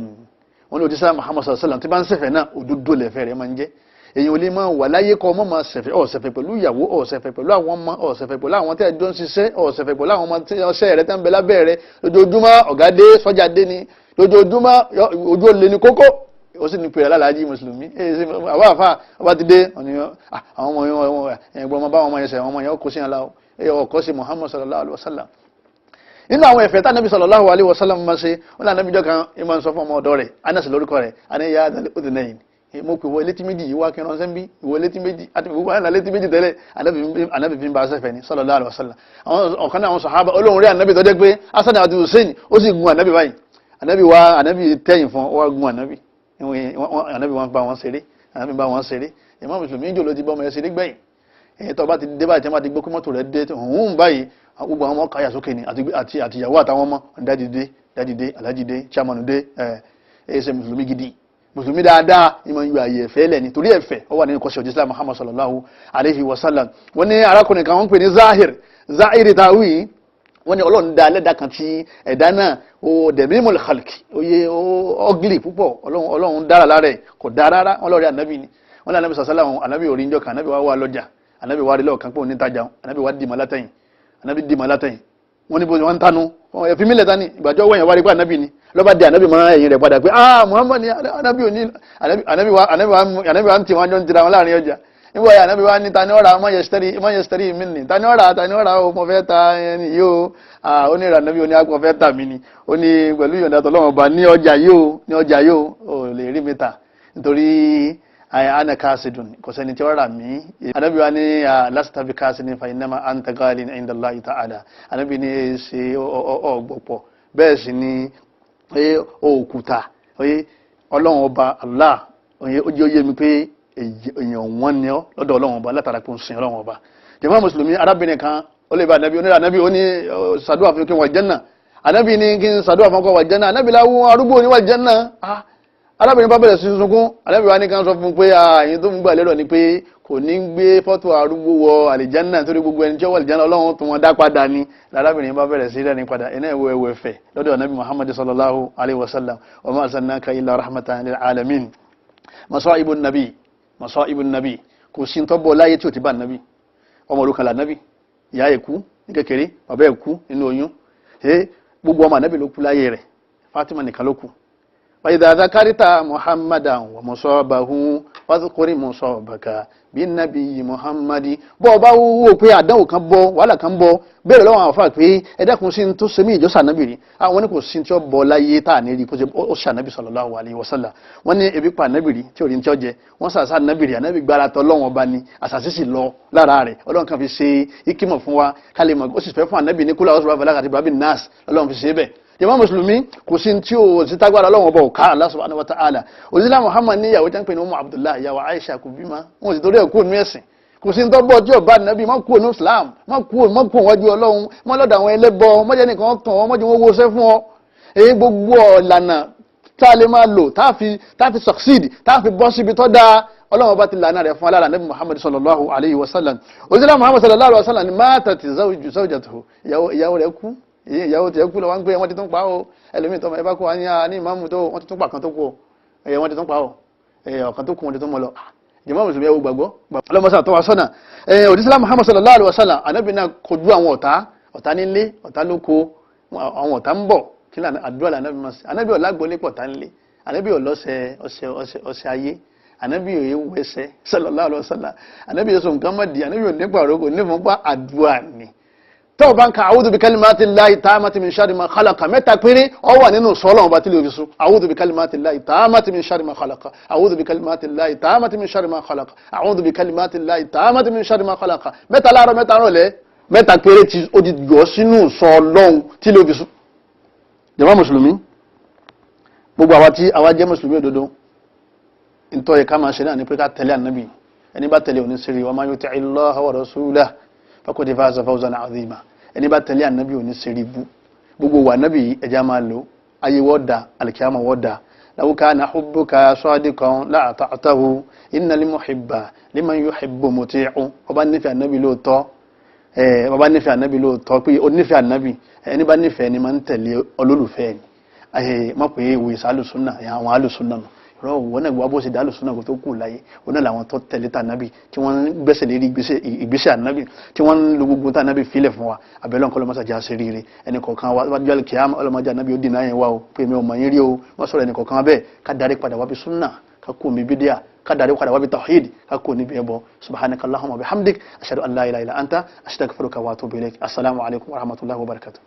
wọ́n ní òjíṣẹ́ Muhammad sallallahu alaihi wasallam tí bá ń ṣẹ̀fẹ̀ náà òdodo lẹ̀fẹ̀ rẹ̀ máa ń jẹ́. Èyàn ò lè máa wà láyé kọ́ ọmọ máa ṣẹ̀fẹ̀, ó ṣẹ̀fẹ̀ pẹ̀lú ìyàwó, ó ṣẹ̀fẹ̀ pẹ̀lú àwọn ọmọ, ó ṣẹ̀fẹ̀ pẹ̀lú àwọn tí ẹjọ́ ń ṣiṣẹ́, ó ṣẹ̀fẹ̀ pẹ̀lú àwọn ọmọ tí ọṣẹ́ rẹ̀ tẹ́ ń bẹ lábẹ́ rẹ̀ lójoojúmọ́. Ọ̀gá dé sọ́jà dé ni lójoojúmọ́, ojú ó lé ní kókó, ó sì ní pèrè alálàájì mùsùlùmí. Àwọn àfa ọba ti dé àwọn ọmọ ẹ̀gbọ́n ọmọ báwọn ọmọ yẹn sẹ̀, àwọn ọmọ yẹn kó sí ẹ̀la ọkọ̀ sí Muhammad sallallahu alaihi wasallam. Nínú àwọn ẹ̀fẹ̀ tá nàbí sallallahu alaihi wasallam máa ṣe, wọn là nàbí jọ kan ẹ máa ń sọ fún ọmọ ọ̀dọ̀ rẹ̀ Anas lórúkọ rẹ̀, àní ya udhnayn, mo pè wọ létí méjì yìí wá kí n ránṣẹ́ bí ìwọ létí méjì àti ìwọ wà létí méjì tẹ́lẹ̀. Ànábì fi ń bá aṣẹ́fẹ̀ ni sallallahu alaihi wasallam. Àwọn ọ̀kan náà àwọn sàhábà olóhùn rí ànábì tó jẹ́ pé Hasan àti Hussein ó sì gun ànábì báyìí. Ànábì wa ànábì tẹ̀yìn fún wa gun ànábì, ànábì wọn bá wọn ṣeré, ànábì bá wọn ṣeré. Ìmọ̀ mùsùlùmí jò ló ti bọ́ ọmọ ẹ ṣeré gbẹ̀yìn. Èyí tó bá ti dé báyìí tí wọ́n bá ti gbó kí mọ́tò rẹ̀ dé hùn báyìí, gbogbo àwọn ọmọ káyà sókè ni àti àtìyàwó àtàwọn ọmọ dádìdé dádìdé alájídé chairman dé. Ẹ ẹ ṣe mùsùlùmí gidi, mùsùlùmí dáadáa ní ma ń yọ àyè ẹ̀fẹ́ lẹ̀ nítorí ẹ̀fẹ́ ó wà nínú kọ́sí ọ̀jísílá Muhammad sallallahu alayhi wa sallam. Wọ́n ní arákùnrin kan wọ́n ń pè ní Zahir, Zahir tawi. Wọ́n ní Ọlọ́run dá lẹ́dà kan tí ẹ̀dá náà ó dẹ̀mímul khalqi, oyè ó ọ́gìlì púpọ̀, Ọlọ́run dára lára ẹ̀ kò dá rárá. Wọ́n lọ́ọ̀rẹ́ ànábì ni, wọ́n ní ànábì sàṣálà ànábì orí ń jọ kan, ànábì wá wà lọ́jà, ànábì wá rí lọ́ọ̀kan pé òun ní tajà, ànábì wá dìmọ̀ látẹ̀yìn, ànábì dìmọ̀ látẹ̀yìn. Wọ́n ní bó wọ́n ń tánu ẹ̀fí mílẹ̀ tání ìgbàjọ́ wẹ̀yìn wá rí pé ànábì ni, lọ́ba di ànábì mọ́ ẹ̀yìn rẹ̀ padà pé ah Muhammad ni ànábì òní, ànábì wa ń tì wọ́n jọ ń tira wọn láàrin ọjà. Níbo ya ànábì wa ní tani ọ̀rà mọ́yẹsítẹ́rì mi ni, tani ọ̀rà tani ọ̀rà o mo fẹ́ ta ẹni yìí o. Ó ní ànábì oní àgbọ̀n fẹ́ tà mí ni, ó ní pẹ̀lú ìyọ̀ǹda tọ́lọ́wọ́n ba ní ọjà yìí o, ní ọjà yìí o, ò lè rí mi ta nítorí ana kasidun, kò sẹ́ni tí ó rà mí. Ànábì wa ní lasta bi kasidin fa innama anta ghalin inda Allahi ta'ala. Ànábì ní ṣe ọgbọ̀pọ̀ bẹ́ẹ̀ sì ni òkúta Ọlọ́run ọba Allah ó jẹ́ ó yé mi pé èèyàn wọ́n ni ọ́ lọ́dọ̀ Ọlọ́run ọba látara pé ń sin Ọlọ́run ọba. Jàmá mùsùlùmí, arábìnrin kan ó lè ba ànábì onírà, ànábì ó ní sàdúrà fún kí n wà Jánnà. Ànábì ní kí n sàdúrà fún kí n wà Jánnà. Ànábì láwọn arúgbó ní wà Jánnà. Arábìnrin bá bẹ̀rẹ̀ sí sunkún. Ànábì wa ní ká sọ fún pé àyìn tó ń gbà lérò ni pé kò ní gbé fọ́tò arúgbó wọ àlìjánà torí gbogbo ẹni tí ó wọ àlìjánà Ọlọ́run tó wọn dá padà ni. Arábìnrin bá bẹ̀rẹ̀ sí rẹ́rìn padà. Iná ìwọ ẹwọ ẹ̀fẹ̀ lọ́dọ̀ ànábì Muhammad sallallahu alayhi wa sallam. Wa ma arsalnaka illa rahmatan lil alamin. Masaibu nabi, masaibu nabi, kò sí tó bọ́ láyé tí ò ti bá nabi. Ọmọ òrukàn là nabi, ìyá ẹ̀ kú ní kékeré, bàbá ẹ̀ kú nínú oyún, gbogbo ọmọ ànábì ló kú láyé rẹ̀, Fatima nìkan ló kú. وإذا ذكرت محمدا ومصابه فاذكر مصابك بالنبي محمد. Bó bá wò pé àdánwò kan bọ́, wàhálà kan bọ́, béèrè lọ́wọ́ àwọn àfáà pé ẹ dákun sí tó ṣe mí ìjọsìn ànábì rí. Àwọn ní kò sí tí ó bọ́ láyé tá à ní rí kó ṣe ó ṣe ànábì sallallahu alaihi wasallam. Wọ́n ní ebi pa ànábì rí tí ò rí ní tí ó jẹ, wọ́n sàṣà ànábì rí, ànábì gbára tọ́ lọ́wọ́n ọba ni àṣàṣì sì lọ lára rẹ̀. Ọlọ́run kan fi ṣe ikímọ̀ fún wa ká lè mọ̀, ó sì fẹ́ fún ànábì ní kúlà ọ̀ṣun àfẹlá àti bàbí nas Ọlọ́run fi ṣe é bẹ́ẹ̀. Jàmá mùsùlùmí, kò sí tí ó sí tágbára Ọlọ́run ọba òká Allah subhanahu wa ta'ala. Òsìlá Muhammad ní ìyàwó jẹ́ ń pè ní Umu Abdullah, ìyàwó Aisha kò bímọ, wọn sì torí ẹ̀ kúrò ní ẹ̀sìn. Kò sí tọ́gbọ́ tí ọba nàbí má kúrò ní Islam, má kúrò wájú Ọlọ́run, má lọ́dọ̀ àwọn ẹlẹ́bọ, má jẹ́ nìkan tàn ọ́, má jẹ́ wọ́n wọṣẹ́ fún ọ. Èyí gbogbo ọ̀lànà tá a lè máa lò tá a fi succeed, tá a fi bọ́ síbi tó dáa, Ọlọ́run bá ti lànà rẹ̀ fún alára nabi Muhammad sallallahu alayhi wa sallam. Òsínlá Muhammad sallallahu alayhi wa sallam ni matat zawjatuhu, ìyàwó rẹ̀ kú, ìyàwó tiẹ̀ kú lọ wọ́n ń gbé wọ́n ti tún pa ó, ẹlòmíì tọmọ ẹ bá kú wá ní ìmáàmù tó wọ́n ti tún pa kan tó kú ó, wọ́n ti tún pa ó, ọ̀kan tó kú wọ́n ti tún mọ́ lọ. Jàmá mùsùlùmí, ẹ wo gbàgbọ́ ọlọ́mọsá tó wá sọ́nà. Òdísílá Muhammad sallallahu alayhi wa sallam, anabi náà kojú àwọn ọ̀tá, ọ̀tá nílé, ọ̀tá lóko, àwọn ọ̀tá ń bọ̀. Kí lànà àdúrà lànà bí ma ṣe? Anabi ọ̀làgbọ́lé pọ̀ tá nílé, anabi ọ̀lọ́sẹ̀ ọ̀sẹ̀ ọ̀sẹ̀ ọ̀sẹ̀ ayé, anabi òye wẹsẹ̀ sallallahu alaihi wasallam, anabi yẹsọ nǹkan má di, anabi òní pàrọ̀ kò ní fún pa àdúrà ni. Tọ́wọ́ bá ń ka a'udhu bi kalimatillahi tammati min sharri ma khalaqa mẹ́ta péré, ó wà nínú sọ́ọ́lọ́ ọba tí lè fi sùn. A'udhu bi kalimatillahi tammati min sharri ma khalaqa, a'udhu bi kalimatillahi tammati min sharri ma khalaqa, a'udhu bi kalimatillahi tammati min sharri ma khalaqa, mẹ́ta láàárọ̀, mẹ́ta rọ̀lẹ́, mẹ́ta péré tí ó ti yọ sínú sọ́ọ́lọ́hún tí lè fi sùn. Jàmá mùsùlùmí, gbogbo àwa tí àwa jẹ́ mùsùlùmí òdodo, ntọ́ yẹ ká máa ṣe náà ni pé ká tẹ̀lé ànábì. Ẹni bá tẹ̀lé òní sèré, wa man yuti'i Allaha wa rasulahu faqad faza fawzan azima. Ẹni bá tẹ̀lé ànábì òní sèré bú. Gbogbo wa ànábì yìí ẹja máa lò, ayé wọ́n da, alikiyama wọ́n da. Law kana hubbuka sadiqan la ata'tahu, innal muhibba liman yuhibbu muti'u. Ọba nífẹ̀ẹ́ ànábì lóòótọ́, ọba nífẹ̀ẹ́ ànábì lóòótọ́ pé ó nífẹ̀ẹ́ ànábì, ẹni bá nífẹ̀ẹ́ ni máa ń tẹ̀lé olólùfẹ́ ni. Mọ̀ pé ìwé sálùsúnà àwọn alùsúnà nù rọ, wọn náà gbọ́ bó ṣe dá alùsúnà kó tó kù láyé. Wọn náà làwọn tó tẹ̀lé tànábì, tí wọ́n ń gbẹ́sẹ̀ lérí ìgbésẹ̀ ànábì, tí wọ́n ń lo gbogbo tànábì filẹ̀ fún wa. Abẹ́lẹ́ nǹkan ọlọ́mọṣà jẹ́ àṣírí rẹ̀ ẹnì kọ̀ọ̀kan wa wájú àlùkìyámà, ọlọ́mọdé ànábì ó dì náà yẹn wá o pé mi ò mọ̀ yín rí o. Wọ́n sọ̀rọ̀ ẹnì kọ̀ọ̀kan bẹ́ẹ̀, ká darí padà wá bí súnà, ká kú mi bídíà, ká darí padà wá bí tawhid, ká kú níbi ẹbọ. Subhanaka allahumma bihamdik, ashhadu an la ilaha illa anta, astaghfiruka wa atubu ilaik. Assalamu alaikum wa rahmatullahi wa barakatuh.